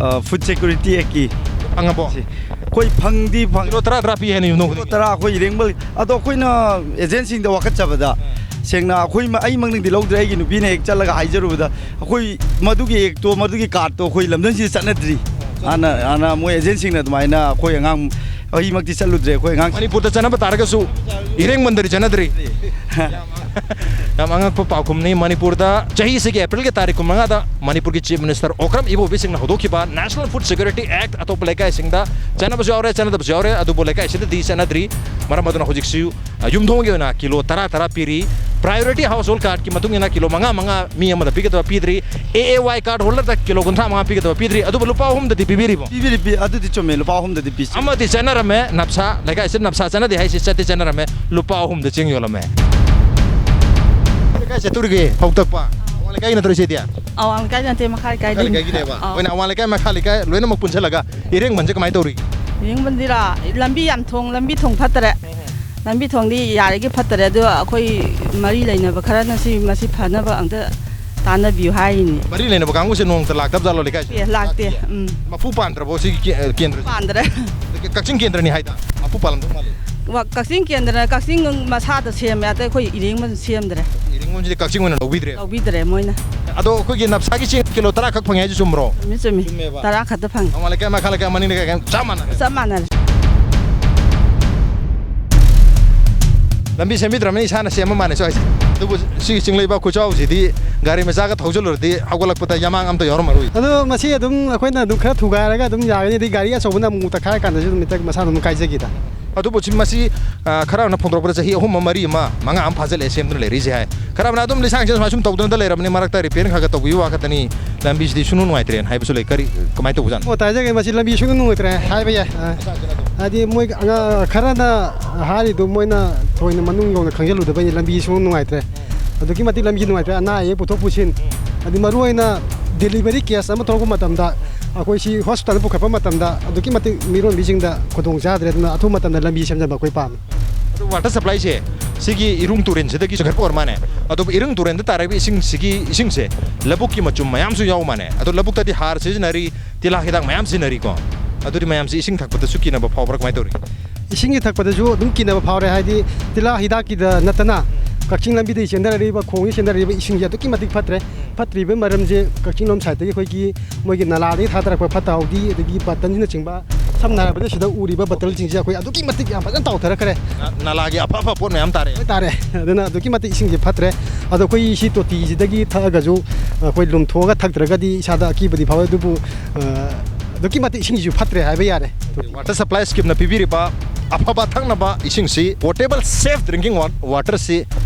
ꯑ, ꯐꯨꯗ ꯁꯦꯀ꯭ꯌꯨꯔꯤꯇꯤ ꯑꯦꯛꯀꯤ꯫ ꯐꯪꯉꯕꯣ? ꯁꯤ ꯑꯩꯈꯣꯏ ꯐꯪꯗꯤ ꯐꯪ-, ꯀꯤꯂꯣ ꯇꯔꯥ ꯇꯔꯥ ꯄꯤ ꯍꯥꯏꯅ ꯌꯨꯝꯊꯣꯡ ꯀꯤꯂꯣ ꯈꯨꯗꯤꯡꯒꯤ? ꯇꯔꯥ ꯑꯩꯈꯣꯏ ꯏꯔꯦꯡꯕꯜ, ꯑꯗꯣ ꯑꯩꯈꯣꯏꯅ ꯑꯦꯖꯦꯟꯁꯤꯡꯗ ꯋꯥꯀꯠꯆꯕꯗ, ꯑꯥ꯫ ꯁꯦꯡꯅ ꯑꯩꯈꯣꯏ ꯃ-, ꯑꯩꯃꯛꯅꯗꯤ ꯂꯧꯗ꯭ꯔꯦ, ꯑꯩꯒꯤ ꯅꯨꯄꯤꯅ ꯍꯦꯛ ꯆꯠꯂꯒ ꯍꯥꯏꯖꯔꯨꯕꯗ, ꯑꯩꯈꯣꯏ ꯃꯗꯨꯒꯤ ꯑꯦꯛꯇꯣ, ꯃꯗꯨꯒꯤ ꯀꯥꯔꯠꯇꯣ ꯑꯩꯈꯣꯏ ꯂꯝꯗꯝꯁꯤꯗ ꯆꯠꯅꯗ꯭ꯔꯤ꯫ ꯍꯥꯟꯅ, ꯍꯥꯟꯅ ꯃꯣꯏ ꯑꯦꯖꯦꯟꯁꯤꯡꯅ ꯑꯗꯨꯃꯥꯏꯅ ꯑꯩꯈꯣꯏ ꯑꯉꯥꯡ, ꯑꯩꯃꯛꯇꯤ ꯆꯠꯂꯨꯗ꯭ꯔꯦ, ꯑꯩꯈꯣꯏ ꯑꯉꯥꯡ ꯃꯅꯤꯄꯨꯔꯗ ꯆꯠꯅꯕ ꯇꯥꯔꯒꯁꯨ ꯏꯔꯦꯡꯕꯟꯗꯗꯤ ꯆꯠꯅꯗ꯭ꯔꯤ꯫ ꯌꯥꯝ, ꯌꯥꯝ ꯑꯉꯛꯄ ꯄꯥꯎꯈꯨꯝꯅꯤ꯫ ꯃꯅꯤꯄꯨꯔꯗ ꯆꯍꯤꯁꯤꯒꯤ ꯑꯦꯄ꯭ꯔꯤꯜꯒꯤ ꯇꯥꯔꯤꯛ ꯀꯨꯟꯃꯉꯥꯗ ꯃꯅꯤꯄꯨꯔꯒꯤ Chief Minister Okram ꯏꯕꯣꯕꯤꯁꯤꯡꯅ ꯍꯧꯗꯣꯛꯈꯤꯕ National Food Security Act ꯑꯇꯣꯞꯄ ꯂꯩꯀꯥꯏꯁꯤꯡꯗ ꯆꯠꯅꯕꯁꯨ ꯌꯥꯎꯔꯦ, ꯆꯠꯅꯗꯕꯁꯨ ꯌꯥꯎꯔꯦ, ꯑꯗꯨꯕꯨ ꯂꯩꯀꯥꯏꯁꯤꯗꯗꯤ ꯆꯠꯅꯗ꯭ꯔꯤ꯫ ꯃꯔꯝ ꯑꯗꯨꯅ ꯍꯧꯖꯤꯛꯁꯨ, ꯑ, ꯌꯨꯝꯊꯣꯡꯒꯤ ꯑꯣꯏꯅ ꯀꯤꯂꯣ ꯇꯔꯥ ꯇꯔꯥ ꯄꯤꯔꯤ꯫ Priority household cardꯀꯤ ꯃꯇꯨꯡ ꯏꯟꯅ ꯀꯤꯂꯣ ꯃꯉꯥ ꯃꯉꯥ ꯃꯤ ꯑꯃꯗ ꯄꯤꯒꯗꯕ ꯄꯤꯗ꯭ꯔꯤ꯫ A A Y card holderꯗ ꯀꯤꯂꯣ ꯀꯨꯟꯊ꯭ꯔꯥ ꯃꯉꯥ ꯄꯤꯒꯗꯕ ꯄꯤꯗ꯭ꯔꯤ꯫ ꯑꯗꯨꯕꯨ ꯂꯨꯄꯥ ꯑꯍꯨꯝꯗꯗꯤ ꯄꯤꯕꯤꯔꯤꯕꯣ? ꯄꯤꯕꯤꯔꯤ, ꯄꯤ-, ꯑꯗꯨꯗꯤ ꯆꯨꯝꯃꯦ, ꯂꯨꯄꯥ ꯑꯍꯨꯝꯗꯗꯤ ꯄꯤ꯫ ꯑꯃꯗꯤ ꯆꯠꯅꯔꯝꯃꯦ, ꯅꯞꯁꯥ, ꯂꯩꯀꯥꯏꯁꯤꯗ ꯅꯞꯁꯥ ꯆꯠꯅꯗꯦ ꯍꯥꯏꯁꯤ ꯆꯠꯇꯤ ꯆꯠꯅꯔꯝꯃꯦ, ꯂꯨꯄꯥ ꯑꯍꯨꯝꯗ ꯆꯦꯡ ꯌꯣꯜꯂꯝꯃꯦ꯫ ꯂꯩꯀꯥꯏ ꯆꯠꯇꯣꯔꯤꯒꯦ, ꯐꯧ ꯇꯛꯄ꯫ ꯑꯋꯥꯡ ꯂꯩꯀꯥꯏꯒꯤ ꯅꯠꯇ꯭ꯔꯣ ꯏꯆꯦꯗꯤ? ꯑꯋꯥꯡ ꯂꯩꯀꯥꯏ ꯅꯠꯇꯦ, ꯃꯈꯥ ꯂꯩꯀꯥꯏꯗꯤ꯫ ꯃꯈꯥ ꯂꯩꯀꯥꯏꯒꯤꯅꯦꯕ꯫ ꯑꯥ꯫ ꯑꯩꯈꯣꯏꯅ ꯑꯋꯥꯡ ꯂꯩꯀꯥꯏ, ꯃꯈꯥ ꯂꯩꯀꯥꯏ ꯂꯣꯏꯅꯃꯛ ꯄꯨꯟꯁꯤꯜꯂꯒ ꯏꯔꯦꯡꯕꯟꯁꯦ ꯀꯃꯥꯏꯅ ꯇꯧꯔꯤ? ꯏꯔꯦꯡꯕꯟꯗꯤꯔꯥ? ꯂꯝꯕꯤ ꯌꯥꯝ ꯊꯣꯡ, ꯂꯝꯕꯤ ꯊꯣꯡ ꯐꯠꯇꯔꯦ꯫ ꯂꯝꯕꯤ ꯊꯣꯡꯗꯤ ꯌꯥꯔꯤꯒꯩ ꯐꯠꯇꯔꯦ, ꯑꯗꯣ ꯑꯩꯈꯣꯏ ꯃꯔꯤ ꯂꯩꯅꯕ ꯈꯔꯅ ꯁꯤ, ꯃꯁꯤ ꯐꯅꯕ ꯑꯝꯇ ꯇꯥꯟꯅꯕꯤꯌꯨ ꯍꯥꯏꯔꯤꯅꯤ꯫ ꯃꯔꯤ ꯂꯩꯅꯕ ꯀꯥꯡꯕꯨꯁꯦ ꯅꯣꯡꯃꯇ ꯂꯥꯛꯇꯕ ꯖꯥꯠꯂꯣ ꯂꯩꯀꯥꯏꯁꯦ? ꯑꯦ, ꯂꯥꯛꯇꯦ꯫ ꯂꯥꯛꯇꯤꯌꯦ? ꯎꯝ꯫ ꯃꯄꯨ ꯄꯥꯟꯗ꯭ꯔꯕꯣ ꯁꯤꯒꯤ ꯀꯦ-, ꯑ, ꯀꯦꯟꯗ꯭ꯔꯁꯦ? ꯄꯥꯟꯗ꯭ꯔꯦ꯫ ꯑꯗꯒꯤ ꯀꯛꯆꯤꯡ ꯀꯦꯟꯗ꯭ꯔꯅꯤ ꯍꯥꯏꯗ, ꯃꯄꯨ ꯄꯥꯜꯂꯝꯗꯧ ꯃꯥꯜꯂꯤ꯫ ꯋꯥ-, ꯀꯛꯆꯤꯡ ꯀꯦꯟꯗ꯭ꯔ, ꯀꯛꯆꯤꯡ ꯃꯁꯥꯗ ꯁꯦꯝꯃꯦ, ꯑꯇꯩ ꯑꯩꯈꯣꯏ ꯏꯔꯦꯡꯕꯝ ꯁꯦꯝꯗ꯭ꯔꯦ꯫ ꯏꯔꯦꯡꯕꯝꯁꯤꯗꯤ ꯀꯛꯆꯤꯡ ꯑꯣꯏꯅ ꯂꯧꯕꯤꯗ꯭ꯔꯦ? ꯂꯧꯕꯤꯗ꯭ꯔꯦ ꯃꯣꯏꯅ꯫ ꯑꯗꯣ ꯑꯩꯈꯣꯏꯒꯤ ꯅꯞꯁꯥꯒꯤ ꯆꯦꯡ ꯀꯤꯂꯣ ꯇꯔꯥ ꯈꯛ ꯐꯪꯉꯦ ꯍꯥꯏꯁꯦ ꯆꯨꯝꯕ꯭ꯔꯣ? ꯆꯨꯝꯃꯤ, ꯆꯨꯝꯃꯤ꯫ ꯆꯨꯝꯃꯦꯕ꯫ ꯇꯔꯥ ꯈꯛꯇ ꯐꯪꯉꯤ꯫ ꯑꯋꯥꯡ ꯂꯩꯀꯥꯏ, ꯃꯈꯥ ꯂꯩꯀꯥꯏ, ꯃꯅꯤꯡ ꯂꯩꯀꯥꯏ ꯀꯩꯝ ꯆꯞ ꯃꯥꯟꯅꯔꯦ? ꯆꯞ ꯃꯥꯟꯅꯔꯦ꯫ ꯂꯝꯕꯤ ꯁꯦꯝꯕꯤꯗ꯭ꯔꯕꯅꯤꯅ ꯏꯁꯥꯅ ꯁꯦꯝꯕ ꯃꯥꯟꯅꯩ ꯁ꯭ꯋꯥꯏꯁꯦ꯫ ꯑꯗꯨꯕꯨ ꯁꯤꯒꯤ ꯆꯤꯡ ꯂꯩꯕꯥꯛ ꯈꯨꯆꯥꯎꯁꯤꯗꯤ ꯒꯥꯔꯤ ꯃꯆꯥꯒ ꯊꯧꯖꯤꯜꯂꯨꯔꯗꯤ ꯍꯧꯒꯠꯂꯛꯄꯗ ꯌꯥꯃꯥꯡ ꯑꯝꯇ ꯌꯥꯎꯔꯝꯃꯔꯣꯏ꯫ ꯑꯗꯣ ꯃꯁꯤ ꯑꯗꯨꯝ ꯑꯩꯈꯣꯏꯅ ꯑꯗꯨꯝ ꯈꯔ ꯊꯨꯒꯥꯏꯔꯒ ꯑꯗꯨꯝ ꯌꯥꯒꯅꯤ, ꯑꯗꯩ ꯒꯥꯔꯤ ꯑꯆꯧꯕꯅ ꯑꯃꯨꯛ ꯇꯛꯈꯥꯏꯔ ꯀꯥꯟꯗꯁꯨ ꯑꯗꯨꯝ ꯍꯦꯛꯇ ꯃꯁꯥꯅ ꯑꯗꯨꯝ ꯀꯥꯏꯖꯈꯤꯗ꯫ ꯑꯗꯨꯕꯨ ꯁꯤ ꯃꯁꯤ, ꯑ, ꯈꯔ ꯑꯃꯅ ꯐꯣꯡꯗꯣꯔꯛꯄꯗ ꯆꯍꯤ ꯑꯍꯨꯝ ꯑꯃ, ꯃꯔꯤ ꯑꯃ, ꯃꯉꯥ ꯑꯃ ꯐꯥꯖꯤꯜꯂꯛꯑꯦ ꯁꯦꯝꯗꯨꯅ ꯂꯩꯔꯛꯏꯁꯦ ꯍꯥꯏ꯫ ꯈꯔ ꯑꯃꯅ ꯑꯗꯨꯝ ꯂꯤꯁꯥꯡ ꯁꯤꯠꯅ ꯁꯨꯃꯥꯏ ꯁꯨꯝ ꯇꯧꯗꯅꯗ ꯂꯩꯔꯕꯅꯤ, ꯃꯔꯛꯇ ꯔꯤꯄꯦꯌꯔꯤꯡ ꯈꯔ ꯈꯔ ꯇꯧꯕꯤꯌꯨ ꯋꯥ ꯈꯛꯇꯅꯤ, ꯂꯝꯕꯤꯁꯤꯗꯤ ꯁꯨꯡꯅꯨꯡ ꯅꯨꯡꯉꯥꯏꯇ꯭ꯔꯦꯅ ꯍꯥꯏꯕꯁꯨ ꯂꯩ꯫ ꯀꯔꯤ, ꯀꯃꯥꯏꯅ ꯇꯧꯕꯖꯥꯠꯅꯣ? ꯑꯣ, ꯇꯥꯖꯒꯦ, ꯃꯁꯤ ꯂꯝꯕꯤ ꯁꯨꯡꯅꯨꯡ ꯅꯨꯡꯉꯥꯏꯇ꯭ꯔꯦ ꯍꯥꯏꯕ ꯌꯥꯏ꯫ ꯑ, ꯍꯥꯏꯗꯤ ꯃꯣꯏ ꯑꯉꯥꯡ ꯈꯔꯅ ꯍꯥꯏꯔꯤꯗꯨ ꯃꯣꯏꯅ ꯊꯣꯏꯅ ꯃꯅꯨꯡ ꯌꯧꯅ ꯈꯪꯖꯤꯜꯂꯨꯗꯕꯩꯅꯤ, ꯂꯝꯕꯤ ꯁꯨꯡꯅꯨꯡ ꯅꯨꯡꯉꯥꯏꯇ꯭ꯔꯦ꯫ ꯑꯗꯨꯛꯀꯤ ꯃꯇꯤꯛ ꯂꯝꯕꯤ ꯅꯨꯡꯉꯥꯏꯇ꯭ꯔꯦ, ꯑꯅꯥ ꯑꯌꯦꯛ ꯄꯨꯊꯣꯛ ꯄꯨꯁꯤꯟ, ꯑꯗꯨ ꯃꯔꯨ ꯑꯣꯏꯅ ꯗꯦꯂꯤꯚꯔꯤ ꯀꯦꯁ ꯑꯃ ꯊꯣꯛꯂꯛꯄ ꯃꯇꯝꯗ, ꯑꯩꯈꯣꯏ ꯁꯤ ꯍꯣꯁꯄꯤꯇꯥꯜꯗ ꯄꯨꯈꯠꯄ ꯃꯇꯝꯗ ꯑꯗꯨꯛꯀꯤ ꯃꯇꯤꯛ ꯃꯤꯔꯣꯟꯕꯤꯁꯤꯡꯗ ꯈꯨꯗꯣꯡ ꯆꯥꯗ꯭ꯔꯦ꯫ ꯑꯗꯨꯅ ꯑꯊꯨꯕ ꯃꯇꯝꯗ ꯂꯝꯕꯤ ꯁꯦꯝꯖꯤꯟꯕ ꯑꯩꯈꯣꯏ ꯄꯥꯝꯃꯤ꯫ ꯑꯗꯨ ꯋꯥꯇꯔ ꯁꯄ꯭ꯂꯥꯏꯁꯦ ꯁꯤꯒꯤ ꯏꯔꯨꯡ ꯇꯨꯔꯦꯟꯁꯤꯗꯒꯤ ꯆꯤꯡꯈꯠꯄ ꯑꯣꯏꯔ ꯃꯥꯅꯦ꯫ ꯑꯗꯨꯕꯨ ꯏꯔꯨꯡ ꯇꯨꯔꯦꯟꯗ ꯇꯥꯔꯛꯏꯕ ꯏꯁꯤꯡꯁꯤꯒꯤ, ꯏꯁꯤꯡꯁꯦ ꯂꯧꯕꯨꯛꯀꯤ ꯃꯆꯨꯝ ꯃꯌꯥꯝꯁꯨ ꯌꯥꯎ ꯃꯥꯅꯦ꯫ ꯑꯗꯣ ꯂꯧꯕꯨꯛꯇꯗꯤ ꯍꯥꯔ ꯁꯤꯖꯤꯟꯅꯔꯤ, ꯇꯤꯜꯍꯥ ꯍꯤꯗꯥꯛ ꯃꯌꯥꯝ ꯁꯤꯖꯤꯟꯅꯔꯤꯀꯣ꯫ ꯑꯗꯨꯗꯤ ꯃꯌꯥꯝꯁꯤ ꯏꯁꯤꯡ ꯊꯛꯄꯗꯁꯨ ꯀꯤꯅꯕ ꯐꯥꯎꯕ꯭ꯔꯥ, ꯀꯃꯥꯏꯅ ꯇꯧꯔꯤ? ꯏꯁꯤꯡꯒꯤ ꯊꯛꯄꯗꯁꯨ ꯑꯗꯨꯝ ꯀꯤꯅꯕ ꯐꯥꯎꯔꯦ, ꯍꯥꯏꯗꯤ ꯇꯤꯜꯍꯥ ꯍꯤꯗꯥꯛꯀꯤꯗ ꯅꯠꯇꯅ ꯀꯛꯆꯤꯡ ꯂꯝꯕꯤꯗꯒꯤ ꯆꯦꯟꯊꯔꯛꯂꯤꯕ, ꯈꯣꯡꯗꯒꯤ ꯆꯦꯟꯊꯔꯛꯂꯤꯕ ꯏꯁꯤꯡꯁꯦ ꯑꯗꯨꯛꯀꯤ ꯃꯇꯤꯛ ꯐꯠꯇ꯭ꯔꯦ꯫ ꯐꯠꯇ꯭ꯔꯤꯕ ꯃꯔꯝꯁꯦ ꯀꯛꯆꯤꯡ ꯂꯣꯝ ꯁꯥꯏꯠꯇꯒꯤ ꯑꯩꯈꯣꯏꯒꯤ ꯃꯣꯏꯒꯤ ꯅꯂꯥꯗꯒꯤ ꯊꯥꯗꯔꯛꯄ ꯐꯠꯇ ꯍꯥꯎꯗꯤ, ꯑꯗꯒꯤ ꯕꯇꯟꯁꯤꯅꯆꯤꯡꯕ ꯁꯝꯅ ꯍꯥꯏꯔꯕꯗ ꯁꯤꯗ ꯎꯔꯤꯕ ꯕꯇꯜꯁꯤꯡꯁꯦ ꯑꯩꯈꯣꯏ ꯑꯗꯨꯛꯀꯤ ꯃꯇꯤꯛ ꯌꯥꯝ ꯐꯖꯅ ꯇꯥꯎꯊꯔꯛꯈ꯭ꯔꯦ꯫ ꯅ- ꯅꯂꯥꯒꯤ ꯑꯐ ꯑꯐꯕ ꯄꯣꯠ ꯃꯌꯥꯝ ꯇꯥꯔꯛꯑꯦ꯫ ꯍꯥꯏꯇꯥꯔꯦ꯫ ꯑꯗꯨꯅ ꯑꯗꯨꯛꯀꯤ ꯃꯇꯤꯛ ꯏꯁꯤꯡꯁꯦ ꯐꯠꯇ꯭ꯔꯦ꯫ ꯑꯗꯣ ꯑꯩꯈꯣꯏ ꯁꯤ ꯇꯣꯇꯤꯁꯤꯗꯒꯤ ꯊꯛꯑꯒꯁꯨ ꯑꯩꯈꯣꯏ ꯂꯨꯝꯊꯣꯛꯑꯒ ꯊꯛꯇ꯭ꯔꯒꯗꯤ ꯏꯁꯥꯗ ꯑꯀꯤꯕꯗꯤ ꯐꯥꯎꯋꯦ, ꯑꯗꯨꯕꯨ ꯑ, ꯑꯗꯨꯛꯀꯤ ꯃꯇꯤꯛ ꯏꯁꯤꯡꯁꯤꯁꯨ ꯐꯠꯇ꯭ꯔꯦ ꯍꯥꯏꯕ ꯌꯥꯔꯦ꯫ Water Supply Scheme ꯅ ꯄꯤꯕꯤꯔꯤꯕ ꯑꯐꯕ ꯊꯛꯅꯕ ꯏꯁꯤꯡꯁꯤ, potable safe drinking wa- water ꯁꯤ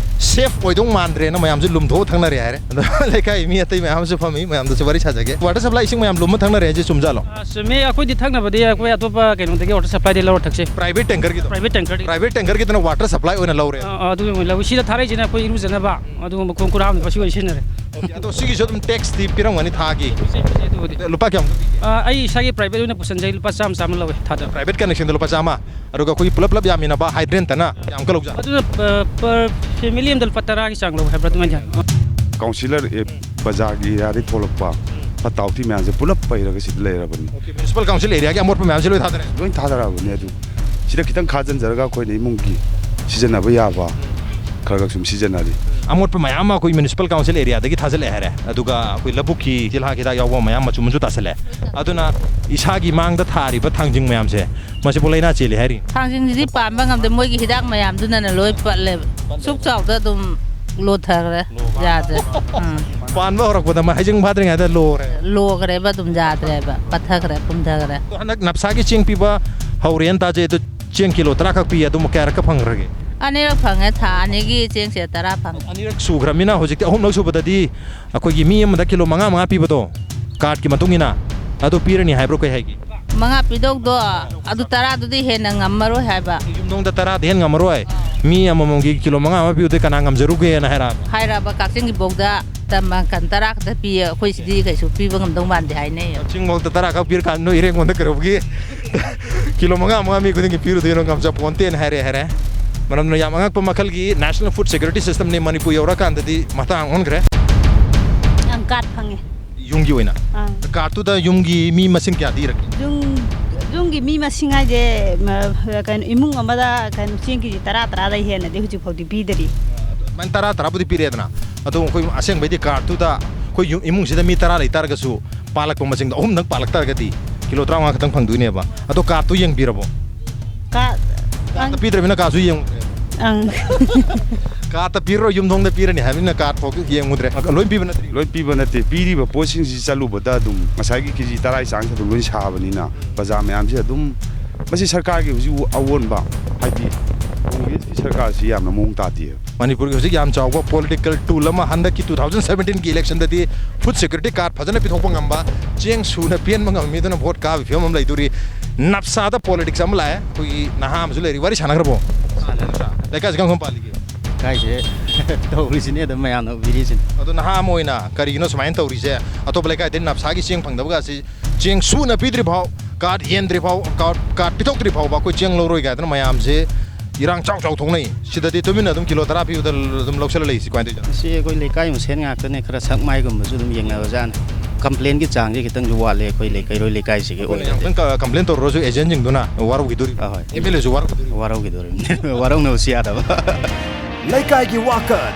safe ꯑꯣꯏꯗꯧ ꯃꯥꯟꯗ꯭ꯔꯦꯅ ꯃꯌꯥꯝꯁꯦ ꯂꯨꯝꯊꯣꯛꯑ ꯊꯛꯅꯔꯦ ꯍꯥꯏꯔꯦ꯫ ꯑꯗꯣ ꯂꯩꯀꯥꯏ ꯃꯤ ꯑꯇꯩ ꯃꯌꯥꯝ ꯑꯃꯁꯨ ꯐꯝꯃꯤ, ꯃꯌꯥꯝꯗꯁꯨ ꯋꯥꯔꯤ ꯁꯥꯖꯒꯦ꯫ Water Supply ꯏꯁꯤꯡ ꯃꯌꯥꯝ ꯂꯨꯝꯃ ꯊꯛꯅꯔꯦ ꯍꯥꯏꯁꯦ ꯆꯨꯝꯖꯥꯠꯂꯣ? ꯑ, ꯆꯨꯝꯃꯦ꯫ ꯑꯩꯈꯣꯏꯗꯤ ꯊꯛꯅꯕꯗꯤ ꯑꯩꯈꯣꯏ ꯑꯇꯣꯞꯄ ꯀꯩꯅꯣꯗꯒꯤ Water Supply ꯗꯒꯤ ꯂꯧꯔ ꯊꯛꯆꯩ꯫ Private tanker ꯒꯤꯗꯣ? Private tanker ꯗꯒꯤ꯫ Private tanker ꯒꯤꯗꯨꯅ water supply ꯑꯣꯏꯅ ꯂꯧꯔꯦ꯫ ꯑ, ꯑ, ꯑꯗꯨ ꯑꯣꯏꯅ ꯂꯧꯏ꯫ ꯁꯤꯗ ꯊꯥꯔꯛꯏꯁꯤꯅ ꯑꯩꯈꯣꯏ ꯏꯔꯨꯖꯅꯕ, ꯑꯗꯨꯒꯨꯝꯕ ꯈꯣꯡ ꯈꯨꯠ ꯍꯥꯝꯅꯕ ꯁꯤ ꯑꯣꯏꯅ ꯁꯤꯖꯤꯟꯅꯔꯦ꯫ ꯑꯣꯀꯦ, ꯑꯗꯣ ꯁꯤꯒꯤꯁꯨ ꯑꯗꯨꯝ tax ꯇꯤ ꯄꯤꯔꯝꯒꯅꯤ ꯊꯥꯒꯤ? ꯄꯤꯖꯩ, ꯄꯤꯖꯩ ꯑꯗꯨꯕꯨꯗꯤ꯫ ꯂꯨꯄꯥ ꯀꯌꯥꯃꯨꯛ ꯄꯤꯒꯦ? ꯑ, ꯑꯩ ꯏꯁꯥꯒꯤ private ꯑꯣꯏꯅ ꯄꯨꯁꯟꯖꯩ, ꯂꯨꯄꯥ ꯆꯥꯝꯃ ꯆꯥꯝꯃ ꯂꯧꯋꯦ ꯊꯥꯗ꯫ Private connection ꯗ ꯂꯨꯄꯥ ꯆꯥꯝꯃ, ꯑꯗꯨꯒ ꯑꯩꯈꯣꯏꯒꯤ ꯄꯨꯂꯞ ꯄꯨꯂꯞ ꯌꯥꯃꯤꯟꯅꯕ hydrant ꯇꯅ ꯀꯌꯥꯃꯨꯛꯀ ꯂꯧꯖꯥꯠꯅꯣ? ꯑꯗꯨꯅ, ꯑ, per family ꯑꯃꯗ ꯂꯨꯄꯥ ꯇꯔꯥꯒꯤ ꯆꯥꯡ ꯂꯧꯋꯦ ꯍꯥꯏꯕ꯭ꯔꯥ ꯑꯗꯨꯃꯥꯏꯅ ꯍꯥꯏ꯫ ꯀꯥꯎꯟꯁꯤꯂꯔ ꯑꯦ, ꯕꯖꯥꯔꯒꯤ ꯑꯦꯔꯤꯌꯥꯗꯒꯤ ꯊꯣꯛꯂꯛꯄ ꯐꯠꯇ ꯍꯥꯎꯊꯤ ꯃꯌꯥꯝꯁꯦ ꯄꯨꯂꯞ ꯄꯩꯔꯒ ꯁꯤꯗ ꯂꯩꯔꯕꯅꯤ꯫ ꯑꯣꯀꯦ, municipal council area ꯒꯤ ꯑꯃꯣꯠꯄ ꯃꯌꯥꯝꯁꯦ ꯂꯣꯏ ꯊꯥꯗꯔꯦ? ꯂꯣꯏ ꯊꯥꯗꯔꯛꯑꯕꯅꯤ꯫ ꯑꯗꯨ ꯁꯤꯗ ꯈꯤꯇꯪ ꯈꯥꯖꯤꯟꯖꯔꯒ ꯑꯩꯈꯣꯏꯅ ꯏꯃꯨꯡꯒꯤ ꯁꯤꯖꯤꯟꯅꯕ ꯌꯥꯕ ꯈꯔ ꯈꯔ ꯁꯨꯝ ꯁꯤꯖꯤꯟꯅꯔꯤ꯫ ꯑꯃꯣꯠꯄ ꯃꯌꯥꯝ ꯑꯃ ꯑꯩꯈꯣꯏ municipal council area ꯗꯒꯤ ꯊꯥꯖꯤꯜꯂꯛꯑꯦ ꯍꯥꯏꯔꯦ, ꯑꯗꯨꯒ ꯑꯩꯈꯣꯏ ꯂꯧꯕꯨꯛꯀꯤ ꯇꯤꯜꯍꯥꯠ ꯍꯤꯗꯥꯛ ꯌꯥꯎꯕ ꯃꯌꯥꯝ ꯃꯆꯨ ꯃꯆꯨ ꯇꯥꯁꯜꯂꯦ꯫ ꯑꯗꯨꯅ ꯏꯁꯥꯒꯤ ꯃꯥꯡꯗ ꯊꯥꯔꯤꯕ ꯊꯥꯡꯖꯤꯡ ꯃꯌꯥꯝꯁꯦ ꯃꯁꯤꯕꯨ ꯂꯥꯏꯅꯥ ꯆꯦꯜꯂꯤ ꯍꯥꯏꯔꯤ꯫ ꯊꯥꯡꯖꯤꯡꯁꯤꯗꯤ ꯄꯥꯟꯕ ꯉꯝꯗꯦ, ꯃꯣꯏꯒꯤ ꯍꯤꯗꯥꯛ ꯃꯌꯥꯝꯗꯨꯅꯅ ꯂꯣꯏ ꯄꯠꯂꯦꯕ꯫ ꯁꯨꯛ ꯆꯥꯎꯗ ꯑꯗꯨꯝ ꯂꯣꯊꯈ꯭ꯔꯦ꯫ ꯌꯥꯗ꯭ꯔꯦ꯫ ꯎꯝ꯫ ꯄꯥꯟꯕ ꯍꯧꯔꯛꯄꯗ ꯃ- ꯍꯩꯖꯤꯡ ꯐꯥꯗ꯭ꯔꯤꯉꯩꯗ ꯂꯣꯔꯦ꯫ ꯂꯣꯈ꯭ꯔꯦꯕ, ꯑꯗꯨꯝ ꯌꯥꯗ꯭ꯔꯦꯕ, ꯄꯠꯊꯈ꯭ꯔꯦ, ꯄꯨꯝꯊꯈ꯭ꯔꯦ꯫ ꯑꯗꯣ ꯍꯟꯗꯛ ꯅꯞꯁꯥꯒꯤ ꯆꯦꯡ ꯄꯤꯕ ꯍꯧꯔꯦꯅ ꯇꯥꯖꯩ, ꯑꯗꯣ ꯆꯦꯡ ꯀꯤꯂꯣ ꯇꯔꯥ ꯈꯛ ꯄꯤ, ꯑꯗꯨꯝ ꯀꯌꯥꯔꯛꯀ ꯐꯪꯈ꯭ꯔꯒꯦ? ꯑꯅꯤꯔꯛ ꯐꯪꯉꯦ, ꯊꯥ ꯑꯅꯤꯒꯤ ꯆꯦꯡꯁꯦ ꯇꯔꯥ ꯐꯪꯉꯦ꯫ ꯑꯅꯤꯔꯛ ꯁꯨꯈ꯭ꯔꯃꯤꯅ ꯍꯧꯖꯤꯛꯇꯤ ꯑꯍꯨꯝꯂꯛ ꯁꯨꯕꯗꯗꯤ ꯑꯩꯈꯣꯏꯒꯤ ꯃꯤ ꯑꯃꯗ ꯀꯤꯂꯣ ꯃꯉꯥ ꯃꯉꯥ ꯄꯤꯕꯗꯣ, card ꯀꯤ ꯃꯇꯨꯡ ꯏꯟꯅ, ꯑꯗꯨ ꯄꯤꯔꯅꯤ ꯍꯥꯏꯕ꯭ꯔꯣ, ꯀꯩ ꯍꯥꯏꯒꯦ? ꯃꯉꯥ ꯄꯤꯗꯧꯗꯣ ꯑꯗꯨ ꯇꯔꯥꯗꯨꯗꯤ ꯍꯦꯟꯅ ꯉꯝꯃꯔꯣꯏ ꯍꯥꯏꯕ꯫ ꯌꯨꯝꯊꯣꯡꯗ ꯇꯔꯥꯗꯤ ꯍꯦꯟ ꯉꯝꯃꯔꯣꯏ꯫ ꯃꯤ ꯑꯃꯃꯝꯒꯤ ꯀꯤꯂꯣ ꯃꯉꯥ ꯑꯃ ꯄꯤꯕꯗꯨꯗꯤ ꯀꯅꯥ ꯉꯝꯖꯔꯨꯒꯦꯅ ꯍꯥꯏꯔꯛꯑꯕ꯫ ꯍꯥꯏꯔꯛꯑꯕ, ꯀꯛꯆꯤꯡꯒꯤ ꯕꯣꯛꯗ ꯇꯝ-, ꯀꯟ-, ꯇꯔꯥ ꯈꯛꯇ ꯄꯤꯌꯦ, ꯑꯩꯈꯣꯏ ꯁꯤꯗꯤ ꯀꯩꯁꯨ ꯄꯤꯕ ꯉꯝꯗꯧ ꯃꯥꯟꯗꯦ ꯍꯥꯏꯅꯩ꯫ ꯀꯛꯆꯤꯡ ꯕꯣꯛꯗ ꯇꯔꯥ ꯈꯛ ꯄꯤꯔꯀꯥꯟꯗ ꯅꯣꯏ ꯏꯔꯦꯡꯕꯝꯗ ꯀꯩꯗꯧꯕꯒꯤ ꯀꯤꯂꯣ ꯃꯉꯥ ꯃꯉꯥ ꯃꯤ ꯈꯨꯗꯤꯡꯒꯤ ꯄꯤꯔꯨꯗꯣꯏꯅꯣ? ꯉꯝꯖꯄꯣꯟꯇꯦꯅ ꯍꯥꯏꯔꯦ ꯍꯥꯏꯔꯦ꯫ ꯃꯔꯝꯅ ꯌꯥꯝ ꯑꯉꯛꯄ ꯃꯈꯜꯒꯤ national food security system ꯅꯤ ꯃꯅꯤꯄꯨꯔ ꯌꯧꯔꯀꯥꯟꯗꯗꯤ ꯃꯇꯥꯡ ꯑꯣꯟꯈ꯭ꯔꯦ꯫ ꯑꯪ, card ꯐꯪꯉꯦ꯫ ꯌꯨꯝꯒꯤ ꯑꯣꯏꯅ? ꯑꯪ꯫ Card ꯇꯨꯗ ꯌꯨꯝꯒꯤ ꯃꯤ ꯃꯁꯤꯡ ꯀꯌꯥꯗꯤ ꯏꯔꯛꯀꯦ? ꯌꯨꯝ, ꯌꯨꯝꯒꯤ ꯃꯤ ꯃꯁꯤꯡ ꯍꯥꯏꯁꯦ, ꯃ-, ꯀꯩꯅꯣ, ꯏꯃꯨꯡ ꯑꯃꯗ, ꯀꯩꯅꯣ, ꯆꯦꯡ ꯀꯦ ꯖꯤ ꯇꯔꯥ, ꯇꯔꯥꯗꯩ ꯍꯦꯟꯅꯗꯤ ꯍꯧꯖꯤꯛ ꯐꯥꯎꯗꯤ ꯄꯤꯗꯔꯤ꯫ ꯑꯗꯨꯃꯥꯏꯅ ꯇꯔꯥ, ꯇꯔꯥꯕꯨꯗꯤ ꯄꯤꯔꯛꯑꯦꯗꯅ, ꯑꯗꯣ ꯑꯩꯈꯣꯏ ꯑꯁꯦꯡꯕꯩꯗꯤ card ꯇꯨꯗ ꯑꯩꯈꯣꯏ ꯌꯨꯝ, ꯏꯃꯨꯡꯁꯤꯗ ꯃꯤ ꯇꯔꯥ ꯂꯩ ꯇꯥꯔꯒꯁꯨ, ꯄꯥꯜꯂꯛꯄ ꯃꯁꯤꯡꯗꯣ ꯑꯍꯨꯝꯗꯪ ꯄꯥꯜꯂꯛ ꯇꯥꯔꯒꯗꯤ, ꯀꯤꯂꯣ ꯇꯔꯥꯃꯉꯥ ꯈꯛꯇꯪ ꯐꯪꯗꯣꯏꯅꯦꯕ꯫ ꯑꯗꯣ ꯀꯥꯔꯠꯇꯣ ꯌꯦꯡꯕꯤꯔꯕꯣ? ꯀꯥꯔꯠ, ꯀꯥꯔꯠꯇ ꯑꯪ꯫ ꯄꯤꯗ꯭ꯔꯕꯅꯤꯅ ꯀꯥꯔꯠꯁꯨ ꯌꯦꯡꯉꯨꯗ꯭ꯔꯦ꯫ ꯑꯪ꯫ ꯀꯥꯔꯠꯇ ꯄꯤꯔꯔꯣꯏ, ꯌꯨꯝꯊꯣꯡꯗ ꯄꯤꯔꯅꯤ ꯍꯥꯏꯕꯅꯤꯅ ꯀꯥꯔꯠ ꯐꯥꯎ ꯌꯦꯡꯉꯨꯗ꯭ꯔꯦ꯫ ꯂꯣꯏ ꯄꯤꯕ ꯅꯠꯇ꯭ꯔꯤ? ꯂꯣꯏ ꯄꯤꯕ ꯅꯠꯇꯦ꯫ ꯄꯤꯔꯤꯕ ꯄꯣꯠꯁꯤꯡꯁꯤ ꯆꯠꯂꯨꯕꯗ ꯑꯗꯨꯝ ꯉꯁꯥꯏꯒꯤ ꯀꯦ ꯖꯤ ꯇꯔꯥꯒꯤ ꯆꯥꯡꯁꯦ ꯑꯗꯨꯝ ꯂꯣꯏ ꯁꯥꯕꯅꯤꯅ ꯕꯖꯥꯔ ꯃꯌꯥꯝꯁꯦ ꯑꯗꯨꯝ, ꯃꯁꯤ ꯁꯔꯀꯥꯔꯒꯤ ꯍꯧꯖꯤꯛ ꯑꯑꯣꯟꯕ, ꯍꯥꯏꯗꯤ ꯀꯣꯡꯒ꯭ꯔꯦꯁꯀꯤ ꯁꯔꯀꯥꯔꯁꯤ ꯌꯥꯝꯅ ꯃꯑꯣꯡ ꯇꯥꯗꯦ꯫ ꯃꯅꯤꯄꯨꯔꯒꯤ ꯍꯧꯖꯤꯛ ꯌꯥꯝ ꯆꯥꯎꯕ political tool ꯑꯃ ꯍꯟꯗꯛꯀꯤ two thousand seventeenꯒꯤ electionꯗꯗꯤ food security card ꯐꯖꯅ ꯄꯤꯊꯣꯛꯄ ꯉꯝꯕ, ꯆꯦꯡ ꯁꯨꯅ ꯄꯦꯟꯕ ꯉꯝꯕ ꯃꯤꯗꯨꯅ vote ꯀꯥꯕꯒꯤ ꯐꯤꯕꯝ ꯑꯃ ꯂꯩꯗꯣꯔꯤ꯫ ꯅꯞꯁꯥꯗ politics ꯑꯃ ꯂꯥꯛꯑꯦ꯫ ꯑꯩꯈꯣꯏꯒꯤ ꯅꯍꯥ ꯑꯃꯁꯨ ꯂꯩꯔꯤ, ꯋꯥꯔꯤ ꯁꯥꯟꯅꯈ꯭ꯔꯕꯣ? ꯁꯥꯟꯅꯈ꯭ꯔꯦ꯫ ꯂꯩꯀꯥꯏꯁꯤ ꯀꯔꯝ ꯀꯔꯝ ꯄꯥꯜꯂꯤꯒꯦ? ꯂꯩꯀꯥꯏꯁꯦ ꯇꯧꯔꯤꯁꯤꯅꯦ ꯑꯗꯨꯝ ꯃꯌꯥꯝꯅ ꯎꯕꯤꯔꯤꯁꯤꯅꯤ꯫ ꯑꯗꯣ ꯅꯍꯥ ꯑꯃ ꯑꯣꯏꯅ ꯀꯔꯤꯒꯤꯅꯣ ꯁꯨꯃꯥꯏꯅ ꯇꯧꯔꯤꯁꯦ? ꯑꯇꯣꯞꯄ ꯂꯩꯀꯥꯏꯗꯗꯤ ꯅꯞꯁꯥꯒꯤ ꯆꯦꯡ ꯐꯪꯗꯕꯒꯁꯤ, ꯆꯦꯡ ꯁꯨꯅ ꯄꯤꯗ꯭ꯔꯤ ꯐꯥꯎ, ꯀꯥꯔꯠ ꯌꯦꯟꯗ꯭ꯔꯤ ꯐꯥꯎ, ꯀꯥꯔꯠ, ꯀꯥꯔꯠ ꯄꯤꯊꯣꯛꯇ꯭ꯔꯤ ꯐꯥꯎꯕ ꯑꯩꯈꯣꯏ ꯆꯦꯡ ꯂꯧꯔꯣꯏ ꯀꯥꯏꯗꯅ ꯃꯌꯥꯝꯁꯦ ꯏꯔꯥꯡ ꯆꯥꯎ ꯆꯥꯎ ꯊꯣꯛꯅꯩ꯫ ꯁꯤꯗꯗꯤ ꯇꯨꯃꯤꯟꯅ ꯑꯗꯨꯝ ꯀꯤꯂꯣ ꯇꯔꯥ ꯄꯤꯕꯗ ꯑꯗꯨꯝ ꯂꯧꯁꯜꯂ ꯂꯩꯁꯤ ꯀꯃꯥꯏꯅ ꯇꯧꯔꯤꯅꯣ? ꯃꯁꯤ ꯑꯩꯈꯣꯏ ꯂꯩꯀꯥꯏ ꯃꯁꯦꯟ ꯉꯥꯛꯇꯅꯦ, ꯈꯔ ꯁꯛ ꯃꯥꯏꯒꯨꯝꯕꯁꯨ ꯑꯗꯨꯝ ꯌꯦꯡꯅꯕꯖꯥꯠꯅꯤ꯫ Complainꯒꯤ ꯆꯥꯡꯁꯦ ꯈꯤꯇꯪꯁꯨ ꯋꯥꯠꯂꯦ ꯑꯩꯈꯣꯏ ꯂꯩ-, ꯀꯩꯔꯣꯏ ꯂꯩꯀꯥꯏꯁꯤꯒꯤ ꯑꯩꯈꯣꯏꯅ ꯌꯥꯝ ꯑꯣꯏꯅꯗꯤ꯫ ꯀꯟꯅ complain ꯇꯧꯔꯨꯔꯁꯨ agentꯁꯤꯡꯗꯨꯅ ꯋꯥꯔꯧꯈꯤꯗꯣꯔꯤ꯫ ꯑꯍꯣꯏ꯫ MLAꯁꯨ ꯋꯥꯔꯧꯈꯤꯗꯣꯔꯤ꯫ ꯋꯥꯔꯧꯈꯤꯗꯣꯔꯤꯕꯅꯤ꯫ ꯋꯥꯔꯧꯅꯕꯁꯨ ꯌꯥꯗꯕ꯫ ꯂꯩꯀꯥꯏꯒꯤ ꯋꯥꯀꯠ꯫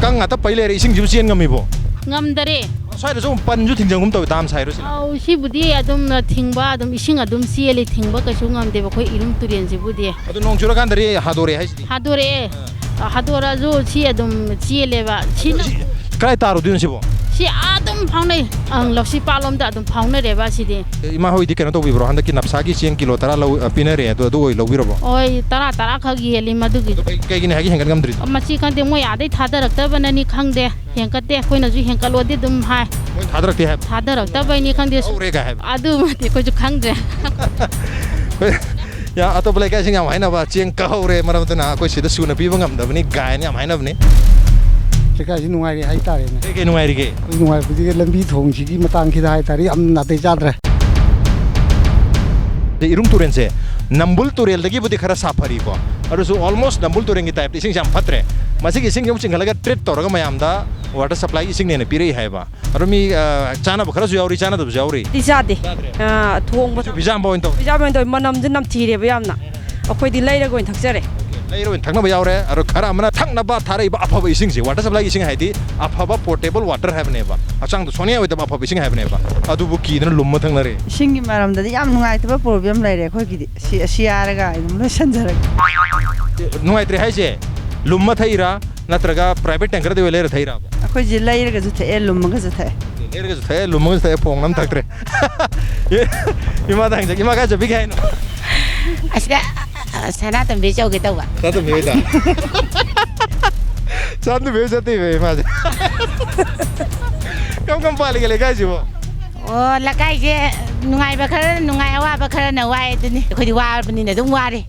ꯀꯪ ꯉꯥꯛꯇ ꯄꯩ ꯂꯩꯔꯦ, ꯏꯁꯤꯡꯁꯤꯕꯨ ꯆꯦꯟ ꯉꯝꯃꯤꯕꯣ? ꯉꯝꯗꯔꯦ꯫ ꯁ꯭ꯋꯥꯏꯗꯁꯨ ꯄꯟꯁꯨ ꯊꯤꯡꯖꯤꯟꯒꯨꯝ ꯇꯧꯋꯤ, dam ꯁꯥꯏꯔꯣ ꯁꯤꯅ? ꯑꯧ, ꯁꯤꯕꯨꯗꯤ ꯑꯗꯨꯝ ꯊꯤꯡꯕ, ꯑꯗꯨꯝ ꯏꯁꯤꯡ ꯑꯗꯨꯝ ꯆꯦꯜꯂꯤ, ꯊꯤꯡꯕ ꯀꯩꯁꯨ ꯉꯝꯗꯦꯕ ꯑꯩꯈꯣꯏ ꯏꯔꯨꯝ ꯇꯨꯔꯦꯜꯁꯤꯕꯨꯗꯤ꯫ ꯑꯗꯨ ꯅꯣꯡ ꯆꯨꯔꯀꯥꯟꯗꯗꯤ ꯍꯥꯗꯣꯔꯛꯑꯦ ꯍꯥꯏꯁꯤꯗꯤ? ꯍꯥꯗꯣꯔꯛꯑꯦ꯫ ꯑꯥ꯫ ꯍꯥꯗꯣꯔꯛꯑꯁꯨ ꯁꯤ ꯑꯗꯨꯝ ꯆꯦꯜꯂꯦꯕ꯫ ꯁꯤꯅ ꯁꯤ ꯀꯗꯥꯏ ꯇꯥꯔꯨꯗꯣꯏꯅꯣ ꯁꯤꯕꯣ? ꯁꯤ ꯑꯗꯨꯝ ꯐꯥꯎꯅꯩ꯫ ꯑꯪ, ꯂꯧꯁꯤ ꯄꯥꯠꯂꯣꯝꯗ ꯑꯗꯨꯝ ꯐꯥꯎꯅꯔꯦꯕ ꯁꯤꯗꯤ꯫ ꯑꯦ, ꯏꯃꯥ ꯍꯣꯏꯗꯤ ꯀꯩꯅꯣ ꯇꯧꯕꯤꯕ꯭ꯔꯣ? ꯍꯟꯗꯛꯀꯤ ꯅꯞꯁꯥꯒꯤ ꯆꯦꯡ ꯀꯤꯂꯣ ꯇꯔꯥ ꯂꯧ-, ꯑ, ꯄꯤꯅꯔꯦ, ꯑꯗꯣ ꯑꯗꯨ ꯑꯣꯏ ꯂꯧꯕꯤꯔꯕꯣ? ꯍꯣꯏ, ꯇꯔꯥ, ꯇꯔꯥ ꯈꯛ ꯌꯦꯜꯂꯤ ꯃꯗꯨꯒꯤ꯫ ꯑꯗꯣ ꯀꯩ-, ꯀꯩꯒꯤꯅ ꯍꯥꯏꯒꯦ ꯍꯦꯟꯒꯠ ꯉꯝꯗ꯭ꯔꯤꯗꯣ? ꯃꯁꯤ ꯈꯪꯗꯦ, ꯃꯣꯏ ꯑꯥꯗꯩ ꯊꯥꯗꯔꯛꯇꯕꯅꯅꯤ ꯈꯪꯗꯦ, ꯍꯦꯟꯒꯠꯇꯦ꯫ ꯑꯩꯈꯣꯏꯅꯁꯨ ꯍꯦꯟꯒꯠꯂꯣꯗꯤ ꯑꯗꯨꯝ ꯍꯥꯏ꯫ ꯃꯣꯏ ꯊꯥꯗꯔꯛꯇꯦ ꯍꯥꯏꯕ? ꯊꯥꯗꯔꯛꯇꯕꯩꯅꯤ ꯈꯪꯗꯦ꯫ ꯍꯧꯔꯦ ꯀꯥꯏ ꯍꯥꯏꯕ? ꯑꯗꯨꯃꯗꯤ ꯑꯩꯈꯣꯏꯁꯨ ꯈꯪꯗ꯭ꯔꯦ꯫ ꯌꯥ, ꯑꯇꯣꯞꯄ ꯂꯩꯀꯥꯏꯁꯤꯡ ꯌꯥꯝ ꯍꯥꯏꯅꯕ, "ꯆꯦꯡ ꯀꯛꯍꯧꯔꯦ, ꯃꯔꯝ ꯑꯗꯨꯅ ꯑꯩꯈꯣꯏ ꯁꯤꯗ ꯁꯨꯅ ꯄꯤꯕ ꯉꯝꯗꯕꯅꯤ" ꯀꯥꯏꯅ ꯌꯥꯝ ꯍꯥꯏꯅꯕꯅꯤ꯫ ꯂꯩꯀꯥꯏꯁꯤ ꯅꯨꯡꯉꯥꯏꯔꯤ ꯍꯥꯏꯇꯥꯔꯦꯅꯦ꯫ ꯀꯩ ꯀꯩ ꯅꯨꯡꯉꯥꯏꯔꯤꯒꯦ? ꯑꯩꯈꯣꯏ ꯅꯨꯡꯉꯥꯏꯕꯁꯤꯗꯤ ꯂꯝꯕꯤ ꯊꯣꯡꯁꯤꯒꯤ ꯃꯇꯥꯡꯁꯤꯗ ꯍꯥꯏꯇꯥꯔꯦ, ꯌꯥꯝ ꯅꯥꯇꯩ ꯆꯥꯗ꯭ꯔꯦ꯫ ꯏꯔꯨꯝ ꯇꯨꯔꯦꯜꯁꯦ ꯅꯝꯕꯨꯜ ꯇꯨꯔꯦꯜꯗꯒꯤꯕꯨꯗꯤ ꯈꯔ ꯁꯥꯐꯔꯤꯀꯣ, ꯑꯗꯨꯁꯨ almost ꯅꯝꯕꯨꯜ ꯇꯨꯔꯦꯜꯒꯤ typeꯇ ꯏꯁꯤꯡꯁꯦ ꯌꯥꯝ ꯐꯠꯇ꯭ꯔꯦ꯫ ꯃꯁꯤꯒꯤ ꯏꯁꯤꯡꯁꯦ ꯑꯃꯨꯛ ꯆꯤꯡꯈꯠꯂꯒ treat ꯇꯧꯔꯒ ꯃꯌꯥꯝꯗ water supplyꯒꯤ ꯏꯁꯤꯡꯅꯦꯅ ꯄꯤꯔꯛꯏ ꯍꯥꯏꯕ꯫ ꯑꯗꯣ ꯃꯤ, ꯑ, ꯆꯥꯅꯕ ꯈꯔꯁꯨ ꯌꯥꯎꯔꯤ, ꯆꯥꯅꯗꯕꯁꯨ ꯌꯥꯎꯔꯤ꯫ ꯗꯤ ꯆꯥꯗꯦ꯫ ꯆꯥꯗ꯭ꯔꯦ? ꯑ, ꯊꯣꯡꯕ ꯄꯤꯖꯥꯝꯕ ꯑꯣꯏꯅ ꯇꯧ꯫ ꯄꯤꯖꯥꯝꯕ ꯑꯣꯏꯅ ꯇꯧꯋꯤ꯫ ꯃꯅꯝꯁꯦ ꯅꯝꯊꯤꯔꯦꯕ ꯌꯥꯝꯅ꯫ ꯑꯩꯈꯣꯏꯗꯤ ꯂꯩꯔꯒ ꯑꯣꯏꯅ ꯊꯛꯆꯔꯦ꯫ ꯂꯩꯔ ꯑꯣꯏꯅ ꯊꯛꯅꯕ ꯌꯥꯎꯔꯦ꯫ ꯑꯗꯣ ꯈꯔ ꯑꯃꯅ ꯊꯛꯅꯕ ꯊꯥꯔꯛꯏꯕ ꯑꯐꯕ ꯏꯁꯤꯡꯁꯦ, ꯋꯥꯇꯔ ꯁꯄ꯭ꯂꯥꯏꯒꯤ ꯏꯁꯤꯡ ꯍꯥꯏꯗꯤ ꯑꯐꯕ ꯄꯣꯔꯇꯦꯕꯜ ꯋꯥꯇꯔ ꯍꯥꯏꯕꯅꯦꯕ, ꯍꯛꯆꯥꯡꯗ ꯁꯣꯛꯅꯤꯡꯉꯥꯏ ꯑꯣꯏꯗꯕ ꯑꯐꯕ ꯏꯁꯤꯡ ꯍꯥꯏꯕꯅꯦꯕ, ꯑꯗꯨꯕꯨ ꯀꯤꯗꯅ ꯂꯨꯝꯃ ꯊꯛꯅꯔꯦ꯫ ꯏꯁꯤꯡꯒꯤ ꯃꯔꯝꯗꯗꯤ ꯌꯥꯝ ꯅꯨꯡꯉꯥꯏꯇꯕ ꯄ꯭ꯔꯣꯕ꯭ꯂꯦꯝ ꯂꯩꯔꯦ ꯑꯩꯈꯣꯏꯒꯤꯗꯤ꯫ ꯁꯤ, ꯁꯤ ꯍꯥꯏꯔꯒ ꯑꯩ ꯑꯗꯨꯝ ꯂꯣꯏꯁꯟꯖꯔꯒꯦ꯫ ꯅꯨꯡꯉꯥꯏꯇ꯭ꯔꯦ ꯍꯥꯏꯁꯦ, ꯂꯨꯝꯃ ꯊꯛꯏꯔꯥ ꯅꯠꯇ꯭ꯔꯒ ꯄ꯭ꯔꯥꯏꯚꯦꯠ ꯇꯦꯡꯀꯔꯗ ꯑꯣꯏ ꯂꯩꯔ ꯊꯛꯏꯔꯥꯕ? ꯑꯩꯈꯣꯏꯁꯦ ꯂꯩꯔꯒꯁꯨ ꯊꯛꯑꯦ, ꯂꯨꯝꯃꯒꯁꯨ ꯊꯛꯑꯦ꯫ ꯂꯩꯔꯒꯁꯨ ꯊꯛꯑꯦ, ꯂꯨꯝꯃꯒꯁꯨ ꯊꯛꯑꯦ, ꯐꯣꯡꯅ ꯑꯃ ꯊꯛꯇ꯭ꯔꯦ꯫ ꯏꯃꯥꯗ ꯍꯪꯖꯒꯦ, ꯏꯃꯥ ꯀꯥꯏ ꯆꯠꯄꯤꯒꯦ ꯍꯥꯏꯅꯣ? ꯑꯁꯤꯗ, ꯑ, ꯁꯅꯥꯇꯣꯝꯕꯤ ꯆꯧꯒꯦ ꯇꯧꯕ꯫ ꯁꯅꯥꯇꯣꯝꯕꯤ ꯍꯣꯏꯗ? ꯁꯅꯥꯇꯣꯝꯕꯤ ꯍꯣꯏ ꯆꯠꯇꯣꯏꯕ ꯏꯃꯥꯁꯦ꯫ ꯀꯔꯝ ꯀꯔꯝ ꯄꯥꯜꯂꯤꯒꯦ ꯂꯩꯀꯥꯏꯁꯤꯕꯣ? ꯑꯣ, ꯂꯩꯀꯥꯏꯁꯦ ꯅꯨꯡꯉꯥꯏꯕ ꯈꯔ ꯅꯨꯡꯉꯥꯏ, ꯑꯋꯥꯕ ꯈꯔꯅ ꯋꯥꯏ ꯑꯗꯨꯅꯤ꯫ ꯑꯩꯈꯣꯏꯗꯤ ꯋꯥꯔꯕꯅꯤꯅ ꯑꯗꯨꯝ ꯋꯥꯔꯦ꯫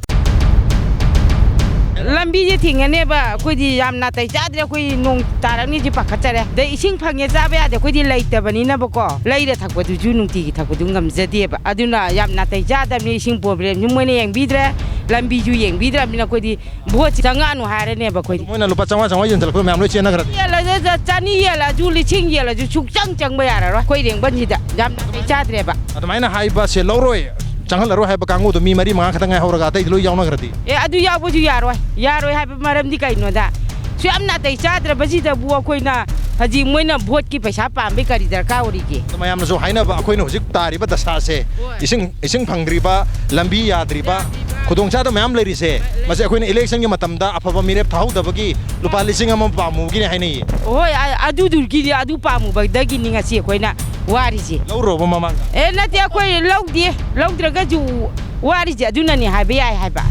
ꯂꯝꯕꯤꯁꯦ ꯊꯤꯡꯉꯅꯦꯕ, ꯑꯩꯈꯣꯏꯗꯤ ꯌꯥꯝ ꯅꯥꯇꯩ ꯆꯥꯗ꯭ꯔꯦ꯫ ꯑꯩꯈꯣꯏ ꯅꯣꯡ ꯇꯥꯔꯛꯅꯤꯁꯦ ꯄꯥꯈꯠꯆꯔꯦ꯫ ꯑꯗꯩ ꯏꯁꯤꯡ ꯐꯪꯉꯦ ꯆꯥꯕ ꯌꯥꯗꯦ, ꯑꯩꯈꯣꯏꯗꯤ ꯂꯩꯇꯕꯅꯤꯅꯕꯀꯣ, ꯂꯩꯔ ꯊꯛꯄꯗꯨꯁꯨ ꯅꯨꯡꯇꯤꯒꯤ ꯊꯛꯄꯗꯨ ꯉꯝꯖꯗꯦꯕ꯫ ꯑꯗꯨꯅ ꯌꯥꯝ ꯅꯥꯇꯩ ꯆꯥꯗꯕꯅꯤ꯫ ꯏꯁꯤꯡ ꯄ꯭ꯔꯣꯕ꯭ꯂꯦꯝꯁꯨ ꯃꯣꯏꯅ ꯌꯦꯡꯕꯤꯗ꯭ꯔꯦ, ꯂꯝꯕꯤꯁꯨ ꯌꯦꯡꯕꯤꯗ꯭ꯔꯕꯅꯤꯅ ꯑꯩꯈꯣꯏꯗꯤ ꯚꯣꯠꯁꯤ ꯆꯪꯉꯛꯑꯅꯨ ꯍꯥꯏꯔꯅꯦꯕ ꯑꯩꯈꯣꯏꯗꯤ꯫ ꯃꯣꯏꯅ ꯂꯨꯄꯥ ꯆꯥꯝꯃꯉꯥ ꯆꯥꯝꯃꯉꯥ ꯌꯦꯟꯁꯤꯜꯂꯛꯄꯗꯣ ꯃꯌꯥꯝ ꯂꯣꯏ ꯆꯦꯟꯅꯈ꯭ꯔꯗꯤ? ꯌꯦꯜꯂꯁꯨ, ꯆꯅꯤ ꯌꯦꯜꯂꯁꯨ, ꯂꯤꯁꯤꯡ ꯌꯦꯜꯂꯁꯨ ꯁꯨꯛꯆꯪ ꯆꯪꯕ ꯌꯥꯔꯔꯣꯏ ꯑꯩꯈꯣꯏ ꯔꯦꯡꯕꯟꯁꯤꯗ꯫ ꯌꯥꯝ ꯅꯥꯇꯩ ꯆꯥꯗ꯭ꯔꯦꯕ꯫ ꯑꯗꯨꯃꯥꯏꯅ ꯍꯥꯏꯕꯁꯦ ꯂꯧꯔꯣꯏ, ꯆꯪꯍꯜꯂꯔꯣꯏ ꯍꯥꯏꯕ ꯀꯥꯡꯕꯨꯗꯣ ꯃꯤ ꯃꯔꯤ ꯃꯉꯥ ꯈꯛꯇꯪ ꯉꯥꯏꯍꯧꯔꯒ ꯑꯇꯩꯗꯤ ꯂꯣꯏ ꯌꯥꯎꯅꯈ꯭ꯔꯗꯤ? ꯑꯦ, ꯑꯗꯨ ꯌꯥꯎꯕꯁꯨ ꯌꯥꯔꯣꯏ꯫ ꯌꯥꯔꯣꯏ ꯍꯥꯏꯕ ꯃꯔꯝꯗꯤ ꯀꯩꯅꯣꯗ, ꯁꯨ ꯌꯥꯝ ꯅꯥꯇꯩ ꯆꯥꯗ꯭ꯔꯕꯁꯤꯗꯕꯨ ꯑꯩꯈꯣꯏꯅ ꯍꯧꯖꯤꯛ ꯃꯣꯏꯅ ꯚꯣꯠꯀꯤ ꯄꯩꯁꯥ ꯄꯥꯝꯕꯩ ꯀꯔꯤ ꯗꯔꯀꯥꯔ ꯑꯣꯏꯔꯤꯒꯦ? ꯑꯗꯣ ꯃꯌꯥꯝꯅꯁꯨ ꯍꯥꯏꯅꯕ, ꯑꯩꯈꯣꯏꯅ ꯍꯧꯖꯤꯛ ꯇꯥꯔꯤꯕ ꯗꯁꯥꯁꯦ, ꯍꯣꯏ꯫ ꯏꯁꯤꯡ, ꯏꯁꯤꯡ ꯐꯪꯗ꯭ꯔꯤꯕ, ꯂꯝꯕꯤ ꯌꯥꯗ꯭ꯔꯤꯕ, ꯌꯥꯗ꯭ꯔꯤꯕ, ꯈꯨꯗꯣꯡꯆꯥꯗꯕ ꯃꯌꯥꯝ ꯂꯩꯔꯤꯁꯦ, ꯂꯩ-, ꯃꯁꯤ ꯑꯩꯈꯣꯏꯅ ꯏꯂꯦꯛꯁꯟꯒꯤ ꯃꯇꯝꯗ ꯑꯐꯕ ꯃꯤꯔꯦꯞ ꯊꯥꯍꯧꯗꯕꯒꯤ ꯂꯨꯄꯥ ꯂꯤꯁꯤꯡ ꯑꯃ ꯄꯥꯝꯃꯨꯕꯒꯤꯅꯦ ꯍꯥꯏꯅꯩꯌꯦ꯫ ꯍꯣꯏ, ꯑ-, ꯑꯗꯨꯗꯨꯒꯤꯗꯤ, ꯑꯗꯨ ꯄꯥꯝꯃꯨꯕꯗꯒꯤꯅꯤ ꯉꯁꯤ ꯑꯩꯈꯣꯏꯅ ꯋꯥꯔꯤꯁꯦ꯫ ꯂꯧꯔꯨꯔꯕ ꯃꯃꯥꯡꯗ? ꯑꯦ, ꯅꯠꯇꯦ, ꯑꯩꯈꯣꯏ ꯂꯧꯗꯦ꯫ ꯂꯧꯗ꯭ꯔꯒꯁꯨ ꯋꯥꯔꯤꯁꯦ ꯑꯗꯨꯅꯅꯦ ꯍꯥꯏꯕ ꯌꯥꯏ ꯍꯥꯏꯕ꯫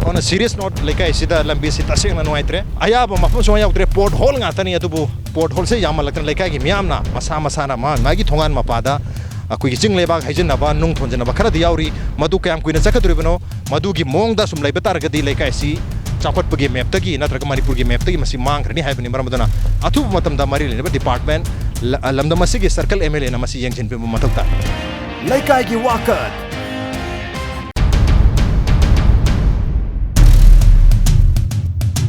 On a serious note, ꯂꯩꯀꯥꯏꯁꯤꯗ ꯂꯝꯕꯤꯁꯤ ꯇꯁꯦꯡꯅ ꯅꯨꯡꯉꯥꯏꯇ꯭ꯔꯦ꯫ ꯑꯌꯥꯕ ꯃꯐꯝ ꯁꯨꯡꯌꯥꯎ ꯌꯥꯎꯗ꯭ꯔꯦ, ꯄꯣꯠ ꯍꯣꯜ ꯉꯥꯛꯇꯅꯤ꯫ ꯑꯗꯨꯕꯨ ꯄꯣꯠ ꯍꯣꯜꯁꯦ ꯌꯥꯝꯃꯜꯂꯛꯇꯅ ꯂꯩꯀꯥꯏꯒꯤ ꯃꯤꯌꯥꯝꯅ ꯃꯁꯥ ꯃꯁꯥꯅ ꯃꯥ ꯃꯥꯒꯤ ꯊꯣꯡꯒꯥꯟ ꯃꯄꯥꯗ ꯑꯩꯈꯣꯏꯒꯤ ꯆꯤꯡ ꯂꯩꯕꯥꯛ ꯍꯩꯖꯤꯟꯅꯕ, ꯅꯨꯡ ꯊꯣꯟꯖꯤꯟꯅꯕ ꯈꯔꯗꯤ ꯌꯥꯎꯔꯤ꯫ ꯃꯗꯨ ꯀꯌꯥꯝ ꯀꯨꯏꯅ ꯆꯠꯀꯗꯧꯔꯤꯕꯅꯣ? ꯃꯗꯨꯒꯤ ꯃꯑꯣꯡꯗ ꯁꯨꯝ ꯂꯩꯕ ꯇꯥꯔꯒꯗꯤ ꯂꯩꯀꯥꯏ ꯑꯁꯤ ꯆꯥꯎꯈꯠꯄꯒꯤ ꯃꯦꯞꯇꯒꯤ ꯅꯠꯇ꯭ꯔꯒ ꯃꯅꯤꯄꯨꯔꯒꯤ ꯃꯦꯞꯇꯒꯤ ꯃꯁꯤ ꯃꯥꯡꯈ꯭ꯔꯅꯤ ꯍꯥꯏꯕꯅꯤ꯫ ꯃꯔꯝ ꯑꯗꯨꯅ ꯑꯊꯨꯕ ꯃꯇꯝꯗ ꯃꯔꯤ ꯂꯩꯅꯕ ꯗꯤꯄꯥꯔꯠꯃꯦꯟ, ꯂ-, ꯂꯝꯗꯝ ꯑꯁꯤꯒꯤ ꯁꯔꯀꯜ ꯑꯦꯝ ꯑꯦꯜ ꯑꯦꯅ ꯃꯁꯤ ꯌꯦꯡꯁꯤꯟꯕꯤꯕ ꯃꯊꯧ ꯇꯥꯏ꯫ ꯂꯩꯀꯥꯏꯒꯤ ꯋꯥꯀꯠ꯫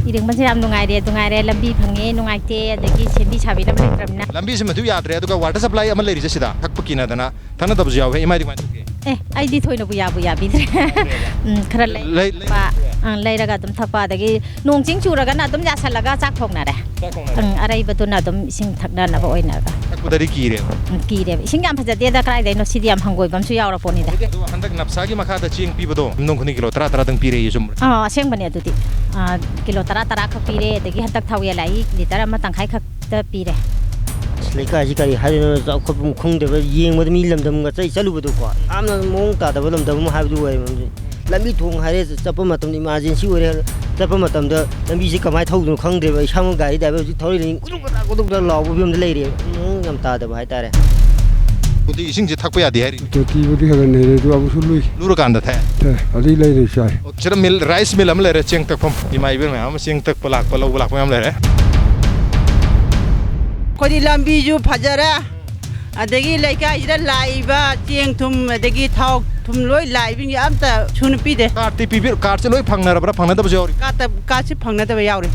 ꯏꯔꯦꯡꯕꯟꯁꯦ ꯌꯥꯝ ꯅꯨꯡꯉꯥꯏꯔꯦ, ꯅꯨꯡꯉꯥꯏꯔꯦ, ꯂꯝꯕꯤ ꯐꯪꯉꯦ, ꯅꯨꯡꯉꯥꯏꯇꯦ, ꯑꯗꯒꯤ ꯁꯦꯝꯕꯤ ꯁꯥꯕꯤꯅꯕ ꯂꯩꯇ꯭ꯔꯕꯅꯤꯅ꯫ ꯂꯝꯕꯤꯁꯤꯃ ꯑꯗꯨ ꯌꯥꯗ꯭ꯔꯦ, ꯑꯗꯨꯒ ꯋꯥꯇꯔ ꯁꯄ꯭ꯂꯥꯏ ꯑꯃ ꯂꯩꯔꯤꯁꯦ ꯁꯤꯗ ꯊꯛꯄ ꯀꯤꯅꯗꯅ ꯊꯛꯅꯗꯕꯁꯨ ꯌꯥꯎꯋꯦ꯫ ꯏꯃꯥꯗꯤ ꯀꯃꯥꯏꯅ ꯇꯧꯒꯦ? ꯑꯦ, ꯑꯩꯗꯤ ꯊꯣꯏꯅꯕꯨ ꯌꯥꯕꯨ ꯌꯥꯕꯤꯗ꯭ꯔꯦ꯫ ꯎꯝ, ꯈꯔ ꯂꯩ-, ꯂꯩ-, ꯂꯩ-, ꯄ-, ꯑꯪ, ꯂꯩꯔꯒ ꯑꯗꯨꯝ ꯊꯛꯄ, ꯑꯗꯒꯤ ꯅꯣꯡ ꯆꯤꯡ ꯆꯨꯔꯒꯅ ꯑꯗꯨꯝ ꯌꯥꯁꯜꯂꯒ ꯆꯥꯛ ꯊꯣꯡꯅꯔꯦ꯫ ꯆꯥꯛ ꯊꯣꯡꯅꯔꯦ꯫ ꯑꯪ, ꯑꯔꯩꯕꯗꯨꯅ ꯑꯗꯨꯝ ꯏꯁꯤꯡ ꯊꯛꯅꯅꯕ ꯑꯣꯏꯅ꯫ ꯊꯛꯄꯗꯗꯤ ꯀꯤꯔꯦꯕ꯫ ꯎꯝ, ꯀꯤꯔꯦꯕ꯫ ꯏꯁꯤꯡ ꯌꯥꯝ ꯐꯖꯗꯦꯗ, ꯀꯗꯥꯏꯗꯩꯅꯣ, ꯁꯤꯗꯤ ꯌꯥꯝ ꯍꯪꯒꯣꯏꯕ ꯑꯃꯁꯨ ꯌꯥꯎꯔꯄꯣꯠꯅꯤꯗ꯫ ꯑꯗꯣ ꯍꯟꯗꯛ ꯅꯞꯁꯥꯒꯤ ꯃꯈꯥꯗ ꯆꯦꯡ ꯄꯤꯕꯗꯣ ꯌꯨꯝꯊꯣꯡ ꯈꯨꯗꯤꯡ ꯀꯤꯂꯣ ꯇꯔꯥ ꯇꯔꯥꯗꯪ ꯄꯤꯔꯦꯌꯦ, ꯆꯨꯝꯕ꯭ꯔꯥ? ꯑꯥ, ꯑꯁꯦꯡꯕꯅꯦ ꯑꯗꯨꯗꯤ꯫ ꯑꯥ, ꯀꯤꯂꯣ ꯇꯔꯥ ꯇꯔꯥ ꯈꯛ ꯄꯤꯔꯦ, ꯑꯗꯒꯤ ꯍꯟꯗꯛ ꯊꯥꯎ ꯌꯦꯜ ꯂꯥꯛꯏ ꯂꯤꯇꯔ ꯑꯃ ꯇꯪꯈꯥꯏ ꯈꯛꯇ ꯄꯤꯔꯦ꯫ ꯑꯁ, ꯂꯩꯀꯥꯏꯁꯤ ꯀꯔꯤ ꯍꯥꯏꯗꯣꯏꯅꯣ, ꯆꯥꯎꯈꯠꯐꯝ ꯈꯪꯗꯕ, ꯌꯦꯡꯕꯗ ꯃꯤ ꯂꯝꯗꯝꯒ ꯆꯠ-, ꯆꯠꯂꯨꯕꯗꯣꯀꯣ, ꯌꯥꯝꯅ ꯃꯑꯣꯡ ꯇꯥꯗꯕ ꯂꯝꯗꯝ ꯑꯃ ꯍꯥꯏꯕꯗꯨ ꯑꯣꯏꯔꯦ ꯃꯔꯝꯗꯤ꯫ ꯂꯝꯕꯤ ꯊꯣꯡ ꯍꯥꯏꯔꯦ, ꯆꯠꯄ ꯃꯇꯝꯗ emergency ꯑꯣꯏꯔꯦ, ꯆꯠꯄ ꯃꯇꯝꯗ ꯂꯝꯕꯤꯁꯤ ꯀꯃꯥꯏꯅ ꯊꯧꯗꯣꯏꯅꯣ ꯈꯪꯗ꯭ꯔꯦꯕ, ꯏꯁꯥꯃꯛ ꯒꯥꯔꯤ driver ꯍꯧꯖꯤꯛ ꯊꯧꯔꯛꯏꯅꯤ, ꯒꯨꯗꯨꯛ ꯒꯗꯥꯛ ꯒꯨꯗꯨꯛ ꯒꯗꯥꯛ ꯂꯥꯎꯕ ꯐꯤꯕꯝꯗ ꯂꯩꯔꯦꯕ, ꯃꯑꯣꯡ ꯌꯥꯝ ꯇꯥꯗꯕ ꯍꯥꯏꯇꯥꯔꯦ꯫ ꯑꯗꯨꯗꯤ ꯏꯁꯤꯡꯁꯦ ꯊꯛꯄ ꯌꯥꯗꯦ ꯍꯥꯏꯔꯤ? ꯇꯣꯇꯤꯕꯨꯗꯤ ꯈꯔ ꯈꯔ ꯅꯩꯔꯦ, ꯑꯗꯨ ꯑꯃꯨꯛꯁꯨ ꯂꯨꯏ꯫ ꯂꯨꯔꯀꯥꯟꯗ ꯊꯛꯑꯦ? ꯊꯛꯑꯦ, ꯑꯗꯨꯗꯤ ꯂꯩꯔꯦ ꯏꯁꯥ꯫ ꯑꯣ, ꯁꯤꯗ ꯃꯤꯜ, rice mill ꯑꯃ ꯂꯩꯔꯦ, ꯆꯦꯡ ꯇꯛꯐꯝ꯫ ꯏꯃꯥ ꯏꯕꯦꯟ ꯃꯌꯥꯝ ꯑꯃ ꯆꯦꯡ ꯇꯛꯄ ꯂꯥꯛꯄ, ꯂꯧꯕ ꯂꯥꯛꯄ ꯃꯌꯥꯝ ꯂꯩꯔꯦ꯫ ꯑꯩꯈꯣꯏꯗꯤ ꯂꯝꯕꯤꯁꯨ ꯐꯖꯔꯦ, ꯑꯗꯒꯤ ꯂꯩꯀꯥꯏꯁꯤꯗ ꯂꯥꯛꯏꯕ ꯆꯦꯡ ꯊꯨꯝ, ꯑꯗꯒꯤ ꯊꯥꯎ ꯊꯨꯝ ꯂꯣꯏ ꯂꯥꯛꯏꯕꯁꯤꯡꯁꯦ ꯑꯝꯇ ꯁꯨꯅ ꯄꯤꯗꯦ꯫ ꯀꯥꯔꯠꯇꯤ ꯄꯤꯕꯤꯔ-, ꯀꯥꯔꯠꯁꯦ ꯂꯣꯏ ꯐꯪꯅꯔꯕ꯭ꯔꯥ? ꯐꯪꯅꯗꯕꯁꯨ ꯌꯥꯎꯔꯤ? ꯀꯥꯔꯠꯇ, ꯀꯥꯔꯠꯁꯤ ꯐꯪꯅꯗꯕ ꯌꯥꯎꯔꯤ꯫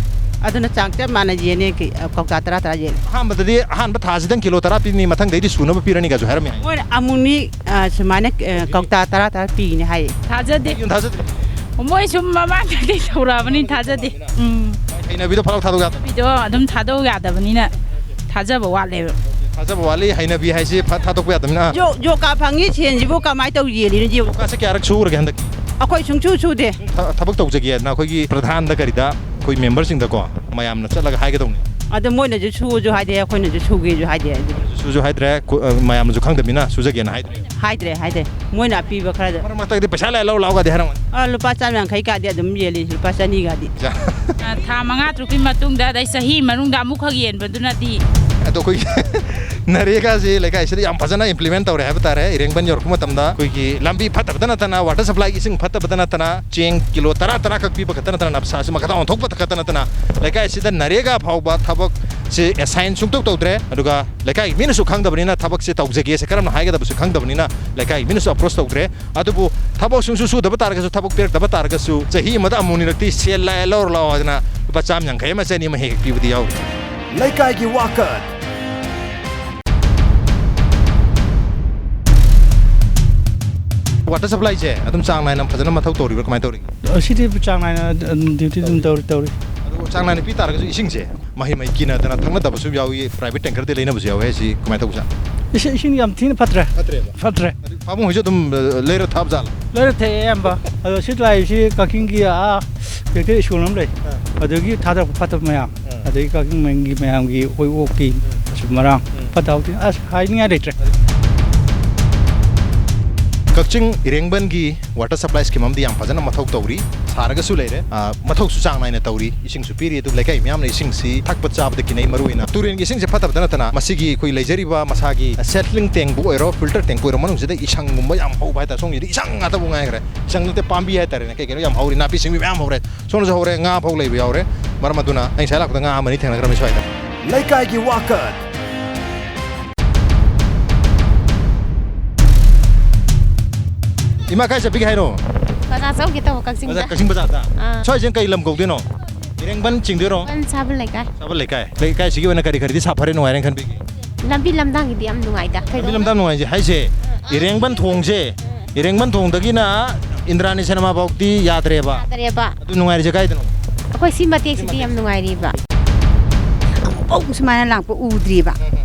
ꯑꯗꯨꯅ ꯆꯥꯡ ꯆꯞ ꯃꯥꯟꯅ ꯌꯦꯟꯅꯦ, ꯀꯤ-, ꯀꯧꯇꯥ ꯇꯔꯥ ꯇꯔꯥ ꯌꯦꯟꯅꯦ꯫ ꯑꯍꯥꯟꯕꯗꯗꯤ, ꯑꯍꯥꯟꯕ ꯊꯥꯁꯤꯗꯪ ꯀꯤꯂꯣ ꯇꯔꯥ ꯄꯤꯅꯤ, ꯃꯊꯪꯗꯩꯗꯤ ꯁꯨꯅꯕ ꯄꯤꯔꯅꯤ ꯀꯥꯏꯁꯨ ꯍꯥꯏꯔꯝꯃꯤ ꯍꯥꯏ꯫ ꯃꯣꯏꯅ ꯑꯃꯨꯛꯅꯤ, ꯑ, ꯁꯨꯃꯥꯏꯅ, ꯑ, ꯀꯧꯇꯥ ꯇꯔꯥ ꯇꯔꯥ ꯄꯤꯅꯤ ꯍꯥꯏꯌꯦ꯫ ꯊꯥꯖꯗꯦ꯫ ꯀꯩꯒꯤꯅꯣ ꯊꯥꯖꯗ꯭ꯔꯤ? ꯃꯣꯏ ꯁꯨꯝ ꯃꯃꯥꯡꯗꯒꯤ ꯇꯧꯔꯛꯑꯕꯅꯤꯅ ꯊꯥꯖꯗꯦ꯫ ꯎꯝ꯫ ꯍꯩꯅꯕꯤꯗꯣ ꯐꯥꯎ ꯊꯥꯗꯣꯛ ꯌꯥꯗꯕ꯫ ꯍꯩꯅꯕꯤꯗꯣ ꯑꯗꯨꯝ ꯊꯥꯗꯣꯛ ꯌꯥꯗꯕꯅꯤꯅ ꯊꯥꯖꯕ ꯋꯥꯠꯂꯦꯕ꯫ ꯊꯥꯖꯕ ꯋꯥꯠꯂꯤ, ꯍꯩꯅꯕꯤ ꯍꯥꯏꯁꯤ ꯐꯠ ꯊꯥꯗꯣꯛꯄ ꯌꯥꯗꯕꯅꯤꯅ꯫ ꯖꯣ-, ꯖꯣꯕ ꯀꯥꯔꯗ ꯐꯪꯉꯤ ꯁꯦꯟꯁꯤꯕꯨ ꯀꯃꯥꯏꯅ ꯇꯧ ꯌꯦꯜꯂꯤꯅꯣ ꯖꯤꯕꯨ? ꯖꯣꯕ ꯀꯥꯔꯗꯁꯦ ꯀꯌꯥꯔꯛ ꯁꯨꯈ꯭ꯔꯒꯦ ꯍꯟꯗꯛꯀꯤ? ꯑꯩꯈꯣꯏ ꯁꯨꯡꯁꯨ ꯁꯨꯗꯦ꯫ ꯊ-, ꯊꯕꯛ ꯇꯧꯖꯒꯦꯅ ꯑꯩꯈꯣꯏꯒꯤ ꯄ꯭ꯔꯙꯥꯟꯗ ꯀꯔꯤꯗ ꯑꯩꯈꯣꯏ ꯃꯦꯝꯕꯔꯁꯤꯡꯗꯀꯣ ꯃꯌꯥꯝꯅ ꯆꯠꯂꯒ ꯍꯥꯏꯒꯗꯧꯅꯤ꯫ ꯑꯗꯣ ꯃꯣꯏꯅꯁꯨ ꯁꯨꯁꯨ ꯍꯥꯏꯗꯦ, ꯑꯩꯈꯣꯏꯅꯁꯨ ꯁꯨꯒꯦꯁꯨ ꯍꯥꯏꯗꯦ꯫ ꯁꯨꯁꯨ ꯍꯥꯏꯗ꯭ꯔꯦ, ꯀꯨ-, ꯑ, ꯃꯌꯥꯝꯅꯁꯨ ꯈꯪꯗꯕꯅꯤꯅ ꯁꯨꯖꯒꯦꯅ ꯍꯥꯏꯗ꯭ꯔꯦ꯫ ꯍꯥꯏꯗ꯭ꯔꯦ, ꯍꯥꯏꯗ꯭ꯔꯦ꯫ ꯃꯣꯏꯅ ꯑꯄꯤꯕ ꯈꯔꯗ꯫ ꯃꯔꯛ ꯃꯔꯛꯇꯗꯤ ꯄꯩꯁꯥ ꯂꯩꯔ ꯂꯧ ꯂꯥꯛꯑꯣꯒꯗꯤ ꯍꯥꯏꯔꯝꯒꯅꯤ꯫ ꯑ, ꯂꯨꯄꯥ ꯆꯥꯝ ꯌꯥꯡꯈꯩ ꯀꯥꯗꯤ ꯑꯗꯨꯝ ꯌꯦꯜꯂꯤ, ꯂꯨꯄꯥ ꯆꯅꯤꯒꯗꯤ꯫ ꯌꯥ꯫ ꯑ, ꯊꯥ ꯃꯉꯥ ꯇꯔꯨꯛꯀꯤ ꯃꯇꯨꯡꯗ, ꯑꯗꯩ ꯆꯍꯤ ꯃꯅꯨꯡꯗ ꯑꯃꯨꯛꯈꯛ ꯌꯦꯟꯕꯗꯨꯅꯗꯤ꯫ ꯑꯗꯣ ꯑꯩꯈꯣꯏꯒꯤ ꯅꯔꯦꯒꯥꯁꯤ ꯂꯩꯀꯥꯏꯁꯤꯗ ꯌꯥꯝ ꯐꯖꯅ implement ꯇꯧꯔꯦ ꯍꯥꯏꯕ ꯇꯥꯔꯦ꯫ ꯏꯔꯦꯡꯕꯟ ꯌꯧꯔꯛꯄ ꯃꯇꯝꯗ ꯑꯩꯈꯣꯏꯒꯤ ꯂꯝꯕꯤ ꯐꯠꯇꯕꯗ ꯅꯠꯇꯅ, water supply ꯒꯤ ꯏꯁꯤꯡ ꯐꯠꯇꯕꯗ ꯅꯠꯇꯅ, ꯆꯦꯡ ꯀꯤꯂꯣ ꯇꯔꯥ ꯇꯔꯥ ꯈꯛ ꯄꯤꯕ ꯈꯛꯇ ꯅꯠꯇꯅ, ꯅꯞꯁꯥꯁꯤ ꯃꯈꯥꯗ ꯑꯣꯟꯊꯣꯛꯄ ꯈꯛꯇ ꯅꯠꯇꯅ, ꯂꯩꯀꯥꯏꯁꯤꯗ ꯅꯔꯦꯒꯥ ꯐꯥꯎꯕ ꯊꯕꯛꯁꯦ assign ꯁꯨꯡꯇꯧ ꯇꯧꯗ꯭ꯔꯦ꯫ ꯑꯗꯨꯒ ꯂꯩꯀꯥꯏꯒꯤ ꯃꯤꯅꯁꯨ ꯈꯪꯗꯕꯅꯤꯅ, ꯊꯕꯛꯁꯦ ꯇꯧꯖꯒꯦꯁꯦ ꯀꯔꯝꯅ ꯍꯥꯏꯒꯗꯕꯁꯨ ꯈꯪꯗꯕꯅꯤꯅ, ꯂꯩꯀꯥꯏꯒꯤ ꯃꯤꯅꯁꯨ approach ꯇꯧꯗ꯭ꯔꯦ꯫ ꯑꯗꯨꯕꯨ ꯊꯕꯛ ꯁꯨꯡꯁꯨ ꯁꯨꯗꯕ ꯇꯥꯔꯒꯁꯨ, ꯊꯕꯛ ꯄꯤꯔꯛꯇꯕ ꯇꯥꯔꯒꯁꯨ, ꯆꯍꯤ ꯑꯃꯗ ꯑꯃꯨꯛ ꯑꯅꯤꯔꯛꯇꯤ "ꯁꯦꯜ ꯂꯥꯛꯑꯦ, ꯂꯧꯔꯨ ꯂꯥꯛꯑꯣ" ꯍꯥꯏꯗꯅ ꯂꯨꯄꯥ ꯆꯥꯝ ꯌꯥꯡꯈꯩ ꯑꯃ, ꯆꯅꯤ ꯑꯃ ꯍꯦꯛ ꯍꯦꯛ ꯄꯤꯕꯗꯤ ꯌꯥꯎꯔꯤ꯫ ꯂꯩꯀꯥꯏꯒꯤ ꯋꯥꯀꯠ꯫ Water supply ꯁꯦ ꯑꯗꯨꯝ ꯆꯥꯡ ꯅꯥꯏꯅ ꯐꯖꯅ ꯃꯊꯧ ꯇꯧꯔꯤꯕ꯭ꯔꯥ, ꯀꯃꯥꯏꯅ ꯇꯧꯔꯤꯒꯦ? ꯑ, ꯁꯤꯗꯤ ꯆꯥꯡ ꯅꯥꯏꯅ, ꯑ, duty ꯑꯗꯨꯝ ꯇꯧꯔꯤ, ꯇꯧꯔꯤ꯫ ꯑꯗꯨ ꯆꯥꯡ ꯅꯥꯏꯅ ꯄꯤ ꯇꯥꯔꯒꯁꯨ ꯏꯁꯤꯡꯁꯦ ꯃꯍꯩ ꯃꯍꯩ ꯀꯤꯅꯗꯅ ꯊꯛꯅꯗꯕꯁꯨ ꯌꯥꯎꯏ, private tanker ꯗꯤ ꯂꯩꯅꯕꯁꯨ ꯌꯥꯎꯋꯦ ꯍꯥꯏꯁꯤ ꯀꯃꯥꯏꯅ ꯇꯧꯕꯖꯥꯠꯅꯣ? ꯏꯁꯤꯡ, ꯏꯁꯤꯡ ꯌꯥꯝ ꯊꯤꯅ ꯐꯠꯇ꯭ꯔꯦ꯫ ꯐꯠꯇ꯭ꯔꯦꯕ? ꯐꯠꯇ꯭ꯔꯦ꯫ ꯑꯗꯨ ꯄꯥꯕꯨꯡ ꯍꯣꯏꯁꯨ ꯑꯗꯨꯝ, ꯑ, ꯂꯩꯔ ꯊꯛꯑꯕ ꯖꯥꯠꯂꯣ? ꯂꯩꯔ ꯊꯛꯑꯦ ꯑꯌꯥꯝꯕ꯫ ꯑꯗꯣ ꯁꯤ ꯂꯥꯛꯏꯁꯤ ꯀꯛꯆꯤꯡꯒꯤ, ꯑꯥ, factory school ꯑꯃ ꯂꯩ꯫ ꯑꯥ꯫ ꯑꯗꯨꯗꯒꯤ ꯊꯥꯗꯔꯛꯄ ꯐꯠꯇꯕ ꯃꯌꯥꯝ꯫ ꯑꯥ꯫ ꯑꯗꯒꯤ ꯀꯛꯆꯤꯡ ꯃꯅꯨꯡꯒꯤ ꯃꯌꯥꯝꯒꯤ ꯑꯣꯏ ꯑꯣꯛꯀꯤ ꯎꯝ꯫ ꯑꯁꯨꯝ ꯃꯔꯥꯡ ꯎꯝ꯫ ꯐꯠꯇ ꯍꯥꯎꯗꯤ ꯑꯁ ꯍꯥꯏꯅꯤꯡꯉꯥꯏ ꯂꯩꯇ꯭ꯔꯦ꯫ ꯀꯛꯆꯤꯡ ꯏꯔꯦꯡꯕꯟꯒꯤ water supply scheme ꯑꯃꯗꯤ ꯌꯥꯝ ꯐꯖꯅ ꯃꯊꯧ ꯇꯧꯔꯤ, ꯁꯥꯔꯒꯁꯨ ꯂꯩꯔꯦ꯫ ꯑꯥ, ꯃꯊꯧꯁꯨ ꯆꯥꯡ ꯅꯥꯏꯅ ꯇꯧꯔꯤ꯫ ꯏꯁꯤꯡꯁꯨ ꯄꯤꯔꯤ, ꯑꯗꯨ ꯂꯩꯀꯥꯏ ꯃꯤꯌꯥꯝꯅ ꯏꯁꯤꯡꯁꯤ ꯊꯛꯄ ꯆꯥꯕꯗ ꯀꯤꯅꯩ꯫ ꯃꯔꯨꯑꯣꯏꯅ ꯇꯨꯔꯦꯟꯒꯤ ꯏꯁꯤꯡꯁꯦ ꯐꯠꯇꯕꯗ ꯅꯠꯇꯅ ꯃꯁꯤꯒꯤ ꯑꯩꯈꯣꯏ ꯂꯩꯖꯔꯤꯕ ꯃꯁꯥꯒꯤ settling tankꯕꯨ ꯑꯣꯏꯔꯣ, filter tankꯄꯨ ꯑꯣꯏꯔꯣ, ꯃꯅꯨꯡꯁꯤꯗ ꯏꯁꯪꯒꯨꯝꯕ ꯌꯥꯝ ꯍꯧꯕ ꯍꯥꯏꯇꯥꯔꯦ꯫ ꯁꯣꯝꯒꯤꯗꯤ ꯏꯁꯪ ꯉꯥꯛꯇꯕꯨ ꯉꯥꯏꯈ꯭ꯔꯦ꯫ ꯏꯁꯪ ꯅꯠꯇꯦ, ꯄꯥꯝꯕꯤ ꯍꯥꯏꯇꯥꯔꯦꯅꯦ, ꯀꯩ ꯀꯩꯅꯣ ꯌꯥꯝ ꯍꯧꯔꯤ, ꯅꯥꯄꯤ ꯁꯤꯡꯕꯤ ꯃꯌꯥꯝ ꯍꯧꯔꯦ꯫ ꯁꯣꯝꯗꯁꯨ ꯍꯧꯔꯦ, ꯉꯥ ꯐꯥꯎ ꯂꯩꯕ ꯌꯥꯎꯔꯦ꯫ ꯃꯔꯝ ꯑꯗꯨꯅ ꯑꯩ ꯉꯁꯥꯏ ꯂꯥꯛꯄꯗ ꯉꯥ ꯑꯃꯅꯤ ꯊꯦꯡꯅꯈ꯭ꯔꯝꯃꯤ ꯁ꯭ꯋꯥꯏꯗ꯫ ꯂꯩꯀꯥꯏꯒꯤ ꯋꯥꯀꯠ꯫ ꯏꯃꯥ, ꯀꯥꯏ ꯆꯠꯄꯤꯒꯦ ꯍꯥꯏꯅꯣ? ꯕꯖꯥꯔ ꯆꯧꯒꯦ ꯇꯧꯕ, ꯀꯛꯆꯤꯡꯗ꯫ ꯕꯖꯥꯔ, ꯀꯛꯆꯤꯡ ꯕꯖꯥꯔꯗ? ꯑꯥ꯫ ꯁ꯭ꯋꯥꯏꯁꯤꯅ ꯀꯩ ꯂꯝ ꯀꯧꯗꯣꯏꯅꯣ? ꯏꯔꯦꯡꯕꯟ ꯆꯤꯡꯗꯣꯏꯔꯣ? ꯏꯔꯦꯡꯕꯟ ꯁꯥꯕꯜ ꯂꯩꯀꯥꯏ꯫ ꯁꯥꯕꯜ ꯂꯩꯀꯥꯏ꯫ ꯂꯩꯀꯥꯏꯁꯤꯒꯤ ꯑꯣꯏꯅ ꯀꯔꯤ ꯀꯔꯤꯗꯤ ꯁꯥꯐꯔꯦ, ꯅꯨꯡꯉꯥꯏꯔꯦꯅ ꯈꯟꯕꯤꯒꯦ? ꯂꯝꯕꯤ ꯂꯝꯗꯥꯡꯒꯤꯗꯤ ꯌꯥꯝ ꯅꯨꯡꯉꯥꯏꯗ꯫ ꯂꯝꯕꯤ ꯂꯝꯗꯥꯡ ꯅꯨꯡꯉꯥꯏꯁꯦ ꯍꯥꯏꯁꯦ, ꯏꯔꯦꯡꯕꯟ ꯊꯣꯡꯁꯦ, ꯏꯔꯦꯡꯕꯟ ꯊꯣꯡꯗꯒꯤꯅ ꯏꯟꯗ꯭ꯔꯥꯅꯤ ꯁꯤꯅꯦꯃꯥ ꯐꯥꯎꯗꯤ ꯌꯥꯗ꯭ꯔꯦꯕ꯫ ꯌꯥꯗ꯭ꯔꯦꯕ꯫ ꯑꯗꯨ ꯅꯨꯡꯉꯥꯏꯔꯤꯁꯦ ꯀꯥꯏꯗꯅꯣ? ꯑꯩꯈꯣꯏ ꯁꯤ ꯃꯇꯦꯛꯁꯤꯗꯤ ꯌꯥꯝ ꯅꯨꯡꯉꯥꯏꯔꯤꯕ꯫ ꯑꯃꯨꯛꯐꯥꯎ ꯁꯨꯃꯥꯏꯅ ꯂꯥꯛꯄ ꯎꯗ꯭ꯔꯤꯕ꯫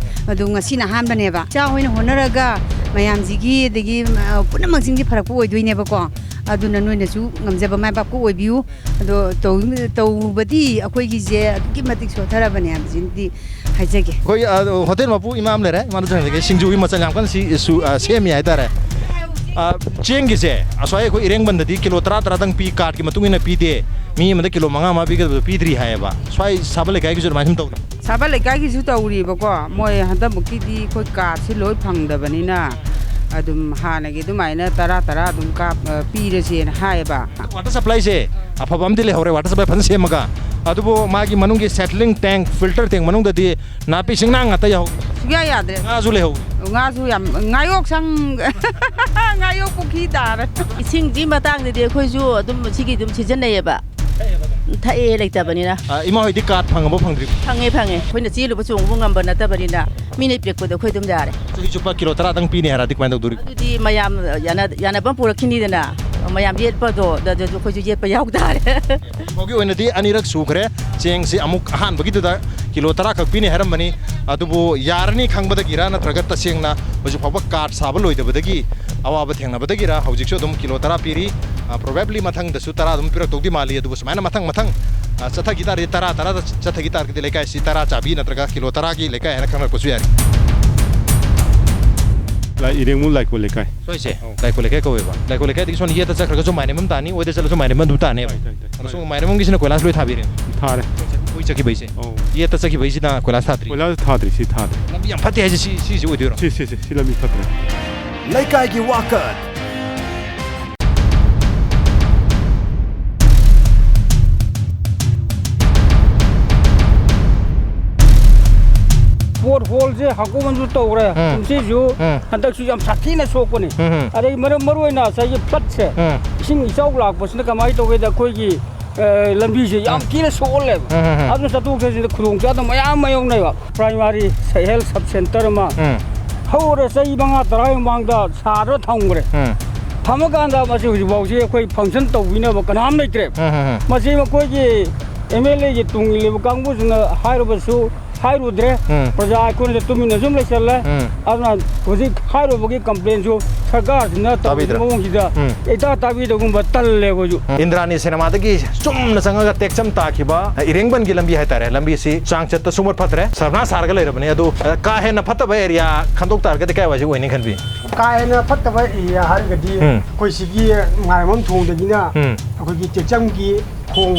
ꯑꯗꯨ ꯉꯁꯤꯅ ꯑꯍꯥꯟꯕꯅꯦꯕ꯫ ꯏꯆꯥ ꯍꯣꯏꯅ ꯍꯣꯠꯅꯔꯒ ꯃꯌꯥꯝꯁꯤꯒꯤ, ꯑꯗꯒꯤ, ꯑ, ꯄꯨꯝꯅꯃꯛꯁꯤꯡꯒꯤ ꯐꯔꯛꯄ ꯑꯣꯏꯗꯣꯏꯅꯦꯕꯀꯣ꯫ ꯑꯗꯨꯅ ꯅꯣꯏꯅꯁꯨ ꯉꯝꯖꯕ ꯃꯥꯏ ꯄꯥꯛꯄ ꯑꯣꯏꯕꯤꯌꯨ꯫ ꯑꯗꯣ ꯇꯧ-, ꯇꯧꯕꯗꯤ ꯑꯩꯈꯣꯏꯒꯤꯁꯦ ꯑꯗꯨꯛꯀꯤ ꯃꯇꯤꯛ ꯁꯣꯠꯊꯔꯕꯅꯦ ꯍꯥꯏꯕꯁꯤꯃꯗꯤ ꯍꯥꯏꯖꯒꯦ꯫ ꯑꯩꯈꯣꯏ, ꯑ, ꯍꯣꯇꯦꯜ ꯃꯄꯨ ꯏꯃꯥ ꯑꯃ ꯂꯩꯔꯦ, ꯏꯃꯥꯗ ꯆꯪꯖꯒꯦ꯫ ꯁꯤꯡꯖꯨꯒꯤ ꯃꯆꯜ ꯌꯥꯝ ꯀꯟꯅ ꯁꯤ-, ꯁꯨ-, ꯑ, ꯁꯦꯝꯃꯤ ꯍꯥꯏꯇꯥꯔꯦ꯫ ꯑ, ꯆꯦꯡꯒꯤꯁꯦ ꯑꯁ꯭ꯋꯥꯏ ꯑꯩꯈꯣꯏ ꯏꯔꯦꯡꯕꯟꯗꯗꯤ ꯀꯤꯂꯣ ꯇꯔꯥ ꯇꯔꯥꯗꯪ ꯄꯤ, cardꯀꯤ ꯃꯇꯨꯡ ꯏꯟꯅ ꯄꯤꯗꯦ꯫ ꯃꯤ ꯑꯃꯗ ꯀꯤꯂꯣ ꯃꯉꯥ ꯃꯉꯥ ꯄꯤꯒꯗꯕꯗꯣ ꯄꯤꯗ꯭ꯔꯤ ꯍꯥꯏꯌꯦꯕ꯫ ꯁ꯭ꯋꯥꯏ ꯁꯥꯕꯜ ꯂꯩꯀꯥꯏꯒꯤꯁꯨ ꯑꯗꯨꯃꯥꯏꯅ ꯁꯨꯝ ꯇꯧꯔꯤ꯫ ꯁꯥꯕꯜ ꯂꯩꯀꯥꯏꯒꯤꯁꯨ ꯇꯧꯔꯤꯕꯀꯣ꯫ ꯃꯣꯏ ꯍꯟꯗꯛꯃꯨꯛꯀꯤꯗꯤ ꯑꯩꯈꯣꯏ cardꯁꯤ ꯂꯣꯏ ꯐꯪꯗꯕꯅꯤꯅ ꯑꯗꯨꯝ ꯍꯥꯟꯅꯒꯤ ꯑꯗꯨꯃꯥꯏꯅ ꯇꯔꯥ ꯇꯔꯥ ꯑꯗꯨꯝ ꯀꯥꯞ-, ꯑ, ꯄꯤꯔꯁꯦꯅ ꯍꯥꯏꯌꯦꯕ꯫ Water supplyꯁꯦ ꯑꯐꯕ ꯑꯃꯗꯤ ꯂꯩꯍꯧꯔꯦ, water supply ꯐꯖꯅ ꯁꯦꯝꯃꯒ꯫ ꯑꯗꯨꯕꯨ ꯃꯥꯒꯤ ꯃꯅꯨꯡꯒꯤ settling tank, filter tank ꯃꯅꯨꯡꯗꯗꯤ ꯅꯥꯄꯤ ꯁꯤꯡꯅꯥꯡ ꯉꯥꯛꯇ ꯌꯥꯎꯍꯧ-, ꯁꯨꯡꯌꯥ ꯌꯥꯗ꯭ꯔꯦ꯫ ꯉꯥꯁꯨ ꯂꯩꯍꯧ-, ꯉꯥꯁꯨ ꯌꯥꯝ, ꯉꯥꯌꯣꯛ ꯁꯪ, ꯉꯥꯌꯣꯛ ꯄꯨꯈ꯭ꯔꯤ ꯇꯥꯔꯦ꯫ ꯏꯁꯤꯡꯁꯤ ꯃꯇꯥꯡꯗꯗꯤ ꯑꯩꯈꯣꯏꯁꯨ ꯑꯗꯨꯝ ꯁꯤꯒꯤ ꯑꯗꯨꯝ ꯁꯤꯖꯤꯟꯅꯩꯌꯦꯕ꯫ ꯊꯛꯑꯦ, ꯂꯩꯇꯕꯅꯤꯅ꯫ ꯑ, ꯏꯃꯥ ꯍꯣꯏꯗꯤ ꯀꯥꯔꯗ ꯐꯪꯉꯕꯣ, ꯐꯪꯗ꯭ꯔꯤꯕꯣ? ꯐꯪꯉꯦ, ꯐꯪꯉꯦ꯫ ꯑꯩꯈꯣꯏꯅ ꯆꯦꯜꯂꯨꯕ ꯆꯣꯡꯉꯨꯕ ꯉꯝꯕ ꯅꯠꯇꯕꯅꯤꯅ, ꯃꯤꯅ ꯄꯤꯔꯛꯄꯗꯣ ꯑꯩꯈꯣꯏ ꯑꯗꯨꯝ ꯌꯥꯔꯦ꯫ ꯆꯍꯤ ꯆꯨꯞꯄ ꯀꯤꯂꯣ ꯇꯔꯥꯗꯪ ꯄꯤꯅꯤ ꯍꯥꯏꯔꯗꯤ ꯀꯃꯥꯏꯅ ꯇꯧꯗꯣꯔꯤꯕ? ꯑꯗꯨꯗꯤ ꯃꯌꯥꯝ ꯌꯥꯅ-, ꯌꯥꯅꯕ ꯑꯃ ꯄꯨꯔꯛꯈꯤꯅꯤꯗꯅ, ꯃꯌꯥꯝ ꯌꯦꯠꯄꯗꯣ, ꯑꯗꯨꯁꯨ ꯑꯩꯈꯣꯏꯁꯨ ꯌꯦꯠꯄ ꯌꯥꯎ ꯇꯥꯔꯦ꯫ ꯍꯧꯖꯤꯛ ꯐꯥꯎꯒꯤ ꯑꯣꯏꯅꯗꯤ ꯑꯅꯤꯔꯛ ꯁꯨꯈ꯭ꯔꯦ꯫ ꯆꯦꯡꯁꯤ ꯑꯃꯨꯛ ꯑꯍꯥꯟꯕꯒꯤꯗꯨꯗ ꯀꯤꯂꯣ ꯇꯔꯥ ꯈꯛ ꯄꯤꯅꯤ ꯍꯥꯏꯔꯝꯕꯅꯤ꯫ ꯑꯗꯨꯕꯨ ꯌꯥꯔꯅꯤ ꯈꯪꯕꯗꯒꯤꯔ ꯅꯠꯇ꯭ꯔꯒ ꯇꯁꯦꯡꯅ ꯍꯧꯖꯤꯛ ꯐꯥꯎꯕ ꯀꯥꯔꯗ ꯁꯥꯕ ꯂꯣꯏꯗꯕꯗꯒꯤ ꯑꯋꯥꯕ ꯊꯦꯡꯅꯕꯗꯒꯤꯔ ꯍꯧꯖꯤꯛꯁꯨ ꯑꯗꯨꯝ ꯀꯤꯂꯣ ꯇꯔꯥ ꯄꯤꯔꯤ꯫ ꯑ, probably ꯃꯊꯪꯗꯁꯨ ꯇꯔꯥ ꯑꯗꯨꯝ ꯄꯤꯔꯛꯇꯧꯗꯤ ꯃꯥꯜꯂꯤ꯫ ꯑꯗꯨꯕꯨ ꯁꯨꯃꯥꯏꯅ ꯃꯊꯪ ꯃꯊꯪ, ꯑ, ꯆꯠꯊꯈꯤ ꯇꯥꯔꯗꯤ, ꯇꯔꯥ ꯇꯔꯥꯗ ꯆꯠꯊꯈꯤ ꯇꯥꯔꯒꯗꯤ ꯂꯩꯀꯥꯏꯁꯤ ꯇꯔꯥ ꯆꯥꯕꯤ ꯅꯠꯇ꯭ꯔꯒ ꯀꯤꯂꯣ ꯇꯔꯥꯒꯤ ꯂꯩꯀꯥꯏ ꯍꯥꯏꯅ ꯈꯪꯅꯔꯛꯄꯁꯨ ꯌꯥꯏ꯫ ꯂꯥꯏ-, ꯏꯔꯦꯡꯕꯝ ꯂꯥꯏꯀꯣꯜ ꯂꯩꯀꯥꯏ꯫ ꯁꯣꯏꯁꯦ, ꯑꯧ꯫ ꯂꯥꯏꯀꯣꯜ ꯂꯩꯀꯥꯏ ꯀꯧꯋꯦꯕ꯫ ꯂꯥꯏꯀꯣꯜ ꯂꯩꯀꯥꯏꯗꯒꯤ ꯁꯣꯝ ꯌꯦꯠꯇ ꯆꯠꯈ꯭ꯔꯒꯁꯨ ꯃꯥꯏꯔꯦꯝꯕꯝ ꯇꯥꯅꯤ, ꯑꯣꯏꯗ ꯆꯠꯂꯁꯨ ꯃꯥꯏꯔꯦꯝꯕꯝ ꯑꯗꯨꯝ ꯇꯥꯅꯦꯕ꯫ ꯇꯥꯏ, ꯇꯥꯏ, ꯇꯥꯏ꯫ ꯑꯗꯣ ꯁꯣꯝ ꯃꯥꯏꯔꯦꯝꯕꯝꯒꯤꯁꯤꯅ ꯀꯣꯏꯂꯥꯁ ꯂꯣꯏ ꯊꯥꯕꯤꯔꯦ꯫ ꯊꯥꯔꯦ꯫ ꯑꯣꯏ ꯆꯠꯈꯤꯕꯩꯁꯦ꯫ ꯑꯧ꯫ ꯌꯦꯠꯇ ꯆꯠꯈꯤꯕꯩꯁꯤꯅ ꯀꯣꯏꯂꯥꯁ ꯊꯥꯗ꯭ꯔꯤ꯫ ꯀꯣꯏꯂꯥꯁ ꯊꯥꯗ꯭ꯔꯤ, ꯁꯤ ꯊꯥꯗ꯭ꯔꯤ꯫ ꯂꯝꯕꯤ ꯌꯥꯝ ꯐꯠꯇꯦ ꯍꯥꯏꯁꯦ ꯁꯤ, ꯁꯤꯁꯤ ꯑꯣꯏꯗꯣꯏꯔꯣ? ꯁꯤ, ꯁꯤ, ꯁꯤ, ꯁꯤ ꯂꯝꯕꯤ ꯐꯠꯇ꯭ꯔꯦ꯫ ꯂꯩꯀꯥꯏꯒꯤ ꯋꯥꯀꯠ꯫ ꯄꯣꯠ ꯍꯣꯜꯁꯦ ꯍꯥꯀꯨꯝ ꯑꯃꯁꯨ ꯇꯧꯈ꯭ꯔꯦ꯫ ꯎꯝ꯫ ꯀꯨꯝꯁꯤꯁꯨ ꯎꯝ꯫ ꯍꯟꯗꯛꯁꯨ ꯌꯥꯝ ꯁꯥꯊꯤꯅ ꯁꯣꯛꯄꯅꯤ꯫ ꯎꯝ꯫ ꯑꯗꯩ ꯃꯔꯝ, ꯃꯔꯨ ꯑꯣꯏꯅ ꯉꯁꯥꯏꯒꯤ ꯐ꯭ꯂꯠꯁꯦ, ꯎꯝ꯫ ꯏꯁꯤꯡ ꯏꯆꯥꯎ ꯂꯥꯛꯄꯁꯤꯅ ꯀꯃꯥꯏꯅ ꯇꯧꯒꯦꯗ ꯑꯩꯈꯣꯏꯒꯤ, ꯑ, ꯂꯝꯕꯤꯁꯦ ꯌꯥꯝ ꯎꯝ꯫ ꯊꯤꯅ ꯁꯣꯛꯍꯜꯂꯦꯕ꯫ ꯎꯝ, ꯎꯝ, ꯎꯝ꯫ ꯑꯗꯨꯅ ꯆꯠꯊꯣꯛ ꯆꯠꯁꯤꯟꯗ ꯈꯨꯗꯣꯡꯆꯥꯗꯕ ꯃꯌꯥꯝ ꯃꯥꯌꯣꯛꯅꯩꯕ꯫ Primary self help sub centre ꯑꯃ ꯎꯝ꯫ ꯍꯧꯔꯦ, ꯆꯍꯤ ꯃꯉꯥ ꯇꯔꯥꯒꯤ ꯃꯃꯥꯡꯗ ꯁꯥꯗꯨꯅ ꯊꯝꯈ꯭ꯔꯦ꯫ ꯎꯝ꯫ ꯊꯝꯃꯀꯥꯟꯗ ꯃꯁꯤ ꯍꯧꯖꯤꯛꯐꯥꯎꯁꯤ ꯑꯩꯈꯣꯏ ꯐꯪꯁꯟ ꯇꯧꯕꯤꯅꯕ ꯀꯅꯥꯝ ꯂꯩꯇ꯭ꯔꯦ꯫ ꯎꯝ, ꯎꯝ, ꯎꯝ꯫ ꯃꯁꯤ ꯃꯈꯣꯏꯒꯤ ꯑꯦꯝ ꯑꯦꯜ ꯑꯦꯒꯤ ꯇꯨꯡ ꯏꯜꯂꯤꯕ ꯀꯥꯡꯕꯨꯁꯤꯡꯅ ꯍꯥꯏꯔꯕꯁꯨ ꯍꯥꯏꯔꯨꯗ꯭ꯔꯦ꯫ ꯎꯝ꯫ ꯄ꯭ꯔꯖꯥ ꯑꯩꯈꯣꯏꯅ ꯇꯨꯃꯤꯟꯅ ꯁꯨꯝ ꯂꯩꯁꯜꯂꯦ꯫ ꯎꯝ꯫ ꯑꯗꯨꯅ ꯍꯧꯖꯤꯛ ꯍꯥꯏꯔꯨꯕꯒꯤ ꯀꯝꯄ꯭ꯂꯦꯟꯁꯨ ꯁꯔꯀꯥꯔꯁꯤꯅ ꯇꯧꯔꯤꯕ ꯇꯥꯕꯤꯗ꯭ꯔꯦ꯫ ꯃꯑꯣꯡꯁꯤꯗ ꯎꯝ꯫ ꯏꯇꯥ ꯇꯥꯕꯤꯗꯒꯨꯝꯕ ꯇꯜꯂꯦ ꯑꯩꯈꯣꯏꯁꯨ꯫ ꯏꯟꯗ꯭ꯔꯥꯅꯤ ꯁꯤꯅꯦꯃꯥꯗꯒꯤ ꯆꯨꯝꯅ ꯆꯪꯉꯒ ꯇꯦꯛꯆꯝ ꯇꯥꯈꯤꯕ ꯏꯔꯦꯡꯕꯟꯒꯤ ꯂꯝꯕꯤ ꯍꯥꯏꯇꯥꯔꯦ, ꯂꯝꯕꯤꯁꯤ ꯆꯥꯡꯆꯠꯇ ꯁꯨꯡꯐꯠ ꯐꯠꯇ꯭ꯔꯦ, ꯁꯔꯃꯅꯥꯁ ꯁꯥꯔꯒ ꯂꯩꯔꯕꯅꯤ꯫ ꯑꯗꯨ, ꯑ, ꯀꯥ ꯍꯦꯟꯅ ꯐꯠꯇꯕ ꯑꯦꯔꯤꯌꯥ ꯈꯟꯗꯣꯛ ꯇꯥꯔꯒꯗꯤ ꯀꯥꯏꯋꯥꯏꯁꯤ ꯑꯣꯏꯅꯤ ꯈꯟꯕꯤ? ꯀꯥ ꯍꯦꯟꯅ ꯐꯠꯇꯕ ꯑꯦꯔꯤꯌꯥ ꯍꯥꯏꯔꯒꯗꯤ ꯎꯝ꯫ ꯑꯩꯈꯣꯏ ꯁꯤꯒꯤ ꯃꯥꯏꯔꯦꯝꯕꯝ ꯊꯣꯡꯗꯒꯤꯅ ꯎꯝ꯫ ꯑꯩꯈꯣꯏꯒꯤ ꯇꯦꯛꯆꯝꯒꯤ ꯈꯣꯡ꯫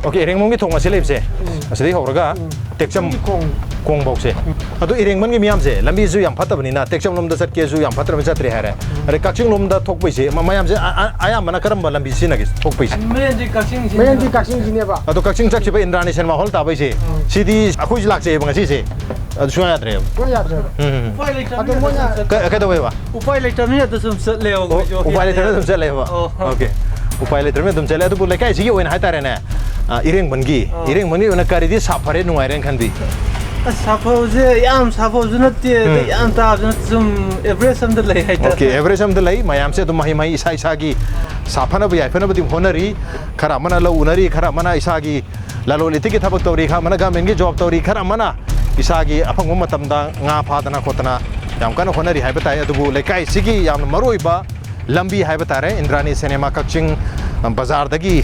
ꯑꯣꯀꯦ, ꯏꯔꯦꯡꯕꯝꯒꯤ ꯊꯣꯡ ꯑꯁꯤ ꯂꯩꯕꯁꯦ, ꯎꯝ꯫ ꯑꯁꯤꯗꯒꯤ ꯍꯧꯔꯒ ꯎꯝ꯫ ꯇꯦꯛꯆꯝ ꯈꯣꯡ꯫ ꯈꯣꯡꯐꯧꯁꯦ꯫ ꯎꯝ꯫ ꯑꯗꯨ ꯏꯔꯦꯡꯕꯟꯒꯤ ꯃꯤꯌꯥꯝꯁꯦ ꯂꯝꯕꯤꯁꯨ ꯌꯥꯝ ꯐꯠꯇꯕꯅꯤꯅ ꯇꯦꯛꯆꯝ ꯂꯣꯝꯗ ꯆꯠꯀꯦꯁꯨ ꯌꯥꯝ ꯐꯠꯇ꯭ꯔꯕꯅꯤꯅ ꯆꯠꯇ꯭ꯔꯦ ꯍꯥꯏꯔꯦ꯫ ꯎꯝ꯫ ꯑꯗꯩ ꯀꯛꯆꯤꯡ ꯂꯣꯝꯗ ꯊꯣꯛꯄꯩꯁꯦ ꯃ-, ꯃꯌꯥꯝꯁꯦ ꯑ-, ꯑ-, ꯑꯌꯥꯝꯕꯅ ꯀꯔꯝꯕ ꯂꯝꯕꯤ ꯁꯤꯖꯤꯟꯅꯒꯦ ꯊꯣꯛꯄꯩꯁꯦ? ꯃꯌꯣꯟꯗꯤ ꯀꯛꯆꯤꯡꯁꯤꯅꯦꯕ꯫ ꯃꯌꯣꯟꯗꯤ ꯀꯛꯆꯤꯡꯁꯤꯅꯦꯕ꯫ ꯑꯗꯣ ꯀꯛꯆꯤꯡ ꯆꯠꯈꯤꯕ ꯏꯟꯗ꯭ꯔꯥꯅꯤ ꯁꯤꯅꯦꯃꯥ ꯍꯣꯜ ꯇꯥꯕꯩꯁꯦ, ꯎꯝ꯫ ꯁꯤꯗꯤ ꯑꯩꯈꯣꯏꯁꯨ ꯂꯥꯛꯆꯩꯌꯦꯕ ꯉꯁꯤꯁꯦ꯫ ꯑꯗꯨ ꯁꯨꯡꯌꯥ ꯌꯥꯗ꯭ꯔꯦꯕ꯫ ꯁꯨꯡꯌꯥ ꯌꯥꯗ꯭ꯔꯦꯕ꯫ ꯎꯝ꯫ ꯎꯄꯥꯏ ꯂꯩꯇꯕꯅꯤꯅ ꯑꯗꯣ ꯃꯣꯏꯅ ꯑꯗꯨꯝ ꯆꯠ-, ꯀ-, ꯀꯩꯗꯧꯋꯦꯕ? ꯎꯄꯥꯏ ꯂꯩꯇꯕꯅꯤꯅ ꯑꯗꯨ ꯁꯨꯝ ꯆꯠꯂꯦꯕ ꯑꯣ, ꯑꯩꯈꯣꯏꯁꯨ꯫ ꯎꯄꯥꯏ ꯂꯩꯇꯕꯅꯤꯅ ꯑꯗꯨꯝ ꯆꯠꯂꯦꯕ꯫ ꯑꯣ꯫ ꯑꯣꯀꯦ꯫ ꯎꯄꯥꯏ ꯂꯩꯇ꯭ꯔꯕꯅꯤꯅ ꯑꯗꯨꯝ ꯆꯠꯂꯦ꯫ ꯑꯗꯨꯕꯨ ꯂꯩꯀꯥꯏꯁꯤꯒꯤ ꯑꯣꯏꯅ ꯍꯥꯏꯇꯥꯔꯦꯅꯦ, ꯑ, ꯏꯔꯦꯡꯕꯟꯒꯤ, ꯑꯥ꯫ ꯏꯔꯦꯡꯕꯟꯒꯤ ꯑꯣꯏꯅ ꯀꯔꯤꯗꯤ ꯁꯥꯐꯔꯦ, ꯅꯨꯡꯉꯥꯏꯔꯦꯅ ꯈꯟꯕꯤ? ꯑꯁ, ꯁꯥꯐꯕꯁꯦ ꯌꯥꯝ ꯁꯥꯐꯕꯁꯨ ꯅꯠꯇꯦ, ꯑꯗꯩ ꯎꯝ꯫ ꯌꯥꯝ ꯇꯥꯕꯁꯨ ꯅꯠꯇꯦ, ꯁꯨꯝ average ꯑꯝꯗ ꯂꯩ ꯍꯥꯏꯇꯥꯔꯦ꯫ Okay, average ꯑꯝꯗ ꯂꯩ꯫ ꯃꯌꯥꯝꯁꯦ ꯑꯗꯨꯝ ꯃꯍꯩ ꯃꯍꯩ ꯏꯁꯥ ꯏꯁꯥꯒꯤ ꯁꯥꯐꯅꯕ ꯌꯥꯏꯐꯅꯕꯗꯤ ꯍꯣꯠꯅꯔꯤ꯫ ꯈꯔ ꯑꯃꯅ ꯂꯧ ꯎꯅꯔꯤ, ꯈꯔ ꯑꯃꯅ ꯏꯁꯥꯒꯤ ꯂꯂꯣꯟ ꯏꯇꯤꯛꯀꯤ ꯊꯕꯛ ꯇꯧꯔꯤ, ꯈꯔ ꯑꯃꯅ governmentꯀꯤ job ꯇꯧꯔꯤ, ꯈꯔ ꯑꯃꯅ ꯏꯁꯥꯒꯤ ꯑꯐꯪꯕ ꯃꯇꯝꯗ ꯉꯥ ꯐꯥꯗꯅ ꯈꯣꯠꯇꯅ ꯌꯥꯝ ꯀꯟꯅ ꯍꯣꯠꯅꯔꯤ ꯍꯥꯏꯕ ꯇꯥꯏ꯫ ꯑꯗꯨꯕꯨ ꯂꯩꯀꯥꯏꯁꯤꯒꯤ ꯌꯥꯝꯅ ꯃꯔꯨꯑꯣꯏꯕ ꯂꯝꯕꯤ ꯍꯥꯏꯕ ꯇꯥꯔꯦ, ꯏꯟꯗ꯭ꯔꯥꯅꯤ cinema ꯀꯛꯆꯤꯡ, ꯑ, ꯕꯖꯥꯔꯗꯒꯤ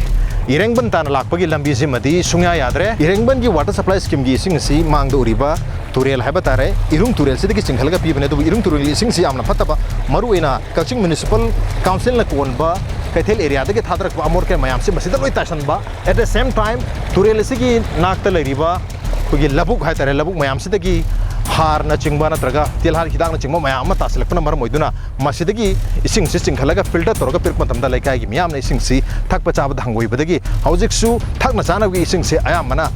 ꯏꯔꯦꯡꯕꯟ ꯇꯥꯅ ꯂꯥꯛꯄꯒꯤ ꯂꯝꯕꯤꯁꯤꯃꯗꯤ ꯁꯨꯡꯌꯥ ꯌꯥꯗ꯭ꯔꯦ꯫ ꯏꯔꯦꯡꯕꯟꯒꯤ water supply schemeꯒꯤ ꯏꯁꯤꯡ ꯑꯁꯤ ꯃꯥꯡꯗ ꯎꯔꯤꯕ ꯇꯨꯔꯦꯜ ꯍꯥꯏꯕ ꯇꯥꯔꯦ, ꯏꯔꯨꯝ ꯇꯨꯔꯦꯜꯁꯤꯗꯒꯤ ꯆꯤꯡꯈꯠꯂꯒ ꯄꯤꯕꯅꯦ꯫ ꯑꯗꯨꯕꯨ ꯏꯔꯨꯝ ꯇꯨꯔꯦꯜꯒꯤ ꯏꯁꯤꯡꯁꯤ ꯌꯥꯝꯅ ꯐꯠꯇꯕ, ꯃꯔꯨꯑꯣꯏꯅ ꯀꯛꯆꯤꯡ municipal councilꯅ ꯀꯣꯟꯕ ꯀꯩꯊꯦꯜ areaꯗꯒꯤ ꯊꯥꯗꯔꯛꯄ ꯑꯃꯣꯠ ꯑꯀꯥꯏ ꯃꯌꯥꯝꯁꯤ ꯃꯁꯤꯗ ꯂꯣꯏ ꯇꯥꯏꯁꯟꯕ꯫ At the same time, ꯇꯨꯔꯦꯜ ꯑꯁꯤꯒꯤ ꯅꯥꯛꯇ ꯂꯩꯔꯤꯕ ꯑꯩꯈꯣꯏꯒꯤ ꯂꯧꯕꯨꯛ ꯍꯥꯏꯇꯥꯔꯦ, ꯂꯧꯕꯨꯛ ꯃꯌꯥꯝꯁꯤꯗꯒꯤ ꯍꯥꯔꯅꯆꯤꯡꯕ ꯅꯠꯇ꯭ꯔꯒ ꯇꯤꯜꯍꯥꯠ ꯍꯤꯗꯥꯛꯅꯆꯤꯡꯕ ꯃꯌꯥꯝ ꯑꯃ ꯇꯥꯁꯤꯜꯂꯛꯄꯅ ꯃꯔꯝ ꯑꯣꯏꯗꯨꯅ ꯃꯁꯤꯗꯒꯤ ꯏꯁꯤꯡꯁꯤ ꯆꯤꯡꯈꯠꯂꯒ filter ꯇꯧꯔꯒ ꯄꯤꯔꯛꯄ ꯃꯇꯝꯗ ꯂꯩꯀꯥꯏꯒꯤ ꯃꯤꯌꯥꯝꯅ ꯏꯁꯤꯡꯁꯤ ꯊꯛꯄ ꯆꯥꯕꯗ ꯍꯪꯒꯣꯏꯕꯗꯒꯤ ꯍꯧꯖꯤꯛꯁꯨ ꯊꯛꯅ ꯆꯥꯅꯕꯒꯤ ꯏꯁꯤꯡꯁꯦ ꯑꯌꯥꯝꯕꯅ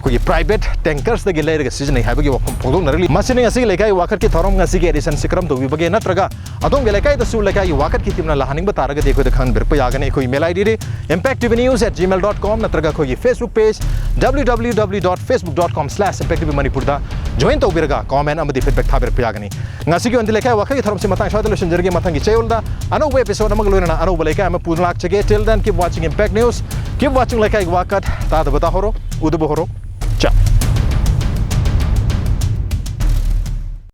ꯑꯩꯈꯣꯏꯒꯤ private tankersꯇꯒꯤ ꯂꯩꯔꯒ ꯁꯤꯖꯤꯟꯅꯩ ꯍꯥꯏꯕꯒꯤ ꯋꯥꯐꯝ ꯐꯣꯡꯗꯣꯛꯅꯔꯛꯂꯤ꯫ ꯃꯁꯤꯅꯤ ꯉꯁꯤꯒꯤ ꯂꯩꯀꯥꯏ ꯋꯥꯀꯠꯀꯤ ꯊꯧꯔꯝ꯫ ꯉꯁꯤꯒꯤ editionꯁꯤ ꯀꯔꯝ ꯇꯧꯕꯤꯕꯒꯦ? ꯅꯠꯇ꯭ꯔꯒ ꯑꯗꯣꯝꯒꯤ ꯂꯩꯀꯥꯏꯗꯁꯨ ꯂꯩꯀꯥꯏꯒꯤ ꯋꯥꯀꯠꯀꯤ teamꯅ ꯂꯥꯛꯍꯟꯅꯤꯡꯕ ꯇꯥꯔꯒꯗꯤ ꯑꯩꯈꯣꯏꯗ ꯈꯪꯍꯟꯕꯤꯔꯛꯄ ꯌꯥꯒꯅꯤ꯫ ꯑꯩꯈꯣꯏꯒꯤ mail IDꯗꯤ impact T V news at gmail dot com ꯅꯠꯇ꯭ꯔꯒ ꯑꯩꯈꯣꯏꯒꯤ Facebook page W W W dot facebook dot com slash impact T V Manipurꯗ join ꯇꯧꯕꯤꯔꯒ comment ꯑꯃꯗꯤ feedback ꯊꯥꯕꯤꯔꯛꯄ ꯌꯥꯒꯅꯤ꯫ ꯉꯁꯤꯒꯤ ꯑꯣꯏꯅꯗꯤ ꯂꯩꯀꯥꯏ ꯋꯥꯀꯠꯀꯤ ꯊꯧꯔꯝꯁꯤ ꯃꯇꯥꯡ ꯁ꯭ꯋꯥꯏꯗ ꯂꯣꯏꯁꯤꯟꯖꯔꯒꯦ꯫ ꯃꯊꯪꯒꯤ ꯆꯌꯣꯜꯗ ꯑꯅꯧꯕ episode ꯑꯃꯒ ꯂꯣꯏꯅꯅ ꯑꯅꯧꯕ ꯂꯩꯀꯥꯏ ꯑꯃ ꯄꯨꯗꯨꯅ ꯂꯥꯛꯆꯒꯦ꯫ Till then, keep watching Impact News, keep watching ꯂꯩꯀꯥꯏꯒꯤ ꯋꯥꯀꯠ꯫ ꯇꯥꯗꯕ ꯇꯥꯍꯧꯔꯣ, ꯎꯗꯕ ꯍꯧꯔꯣ꯫ ꯆꯥ꯫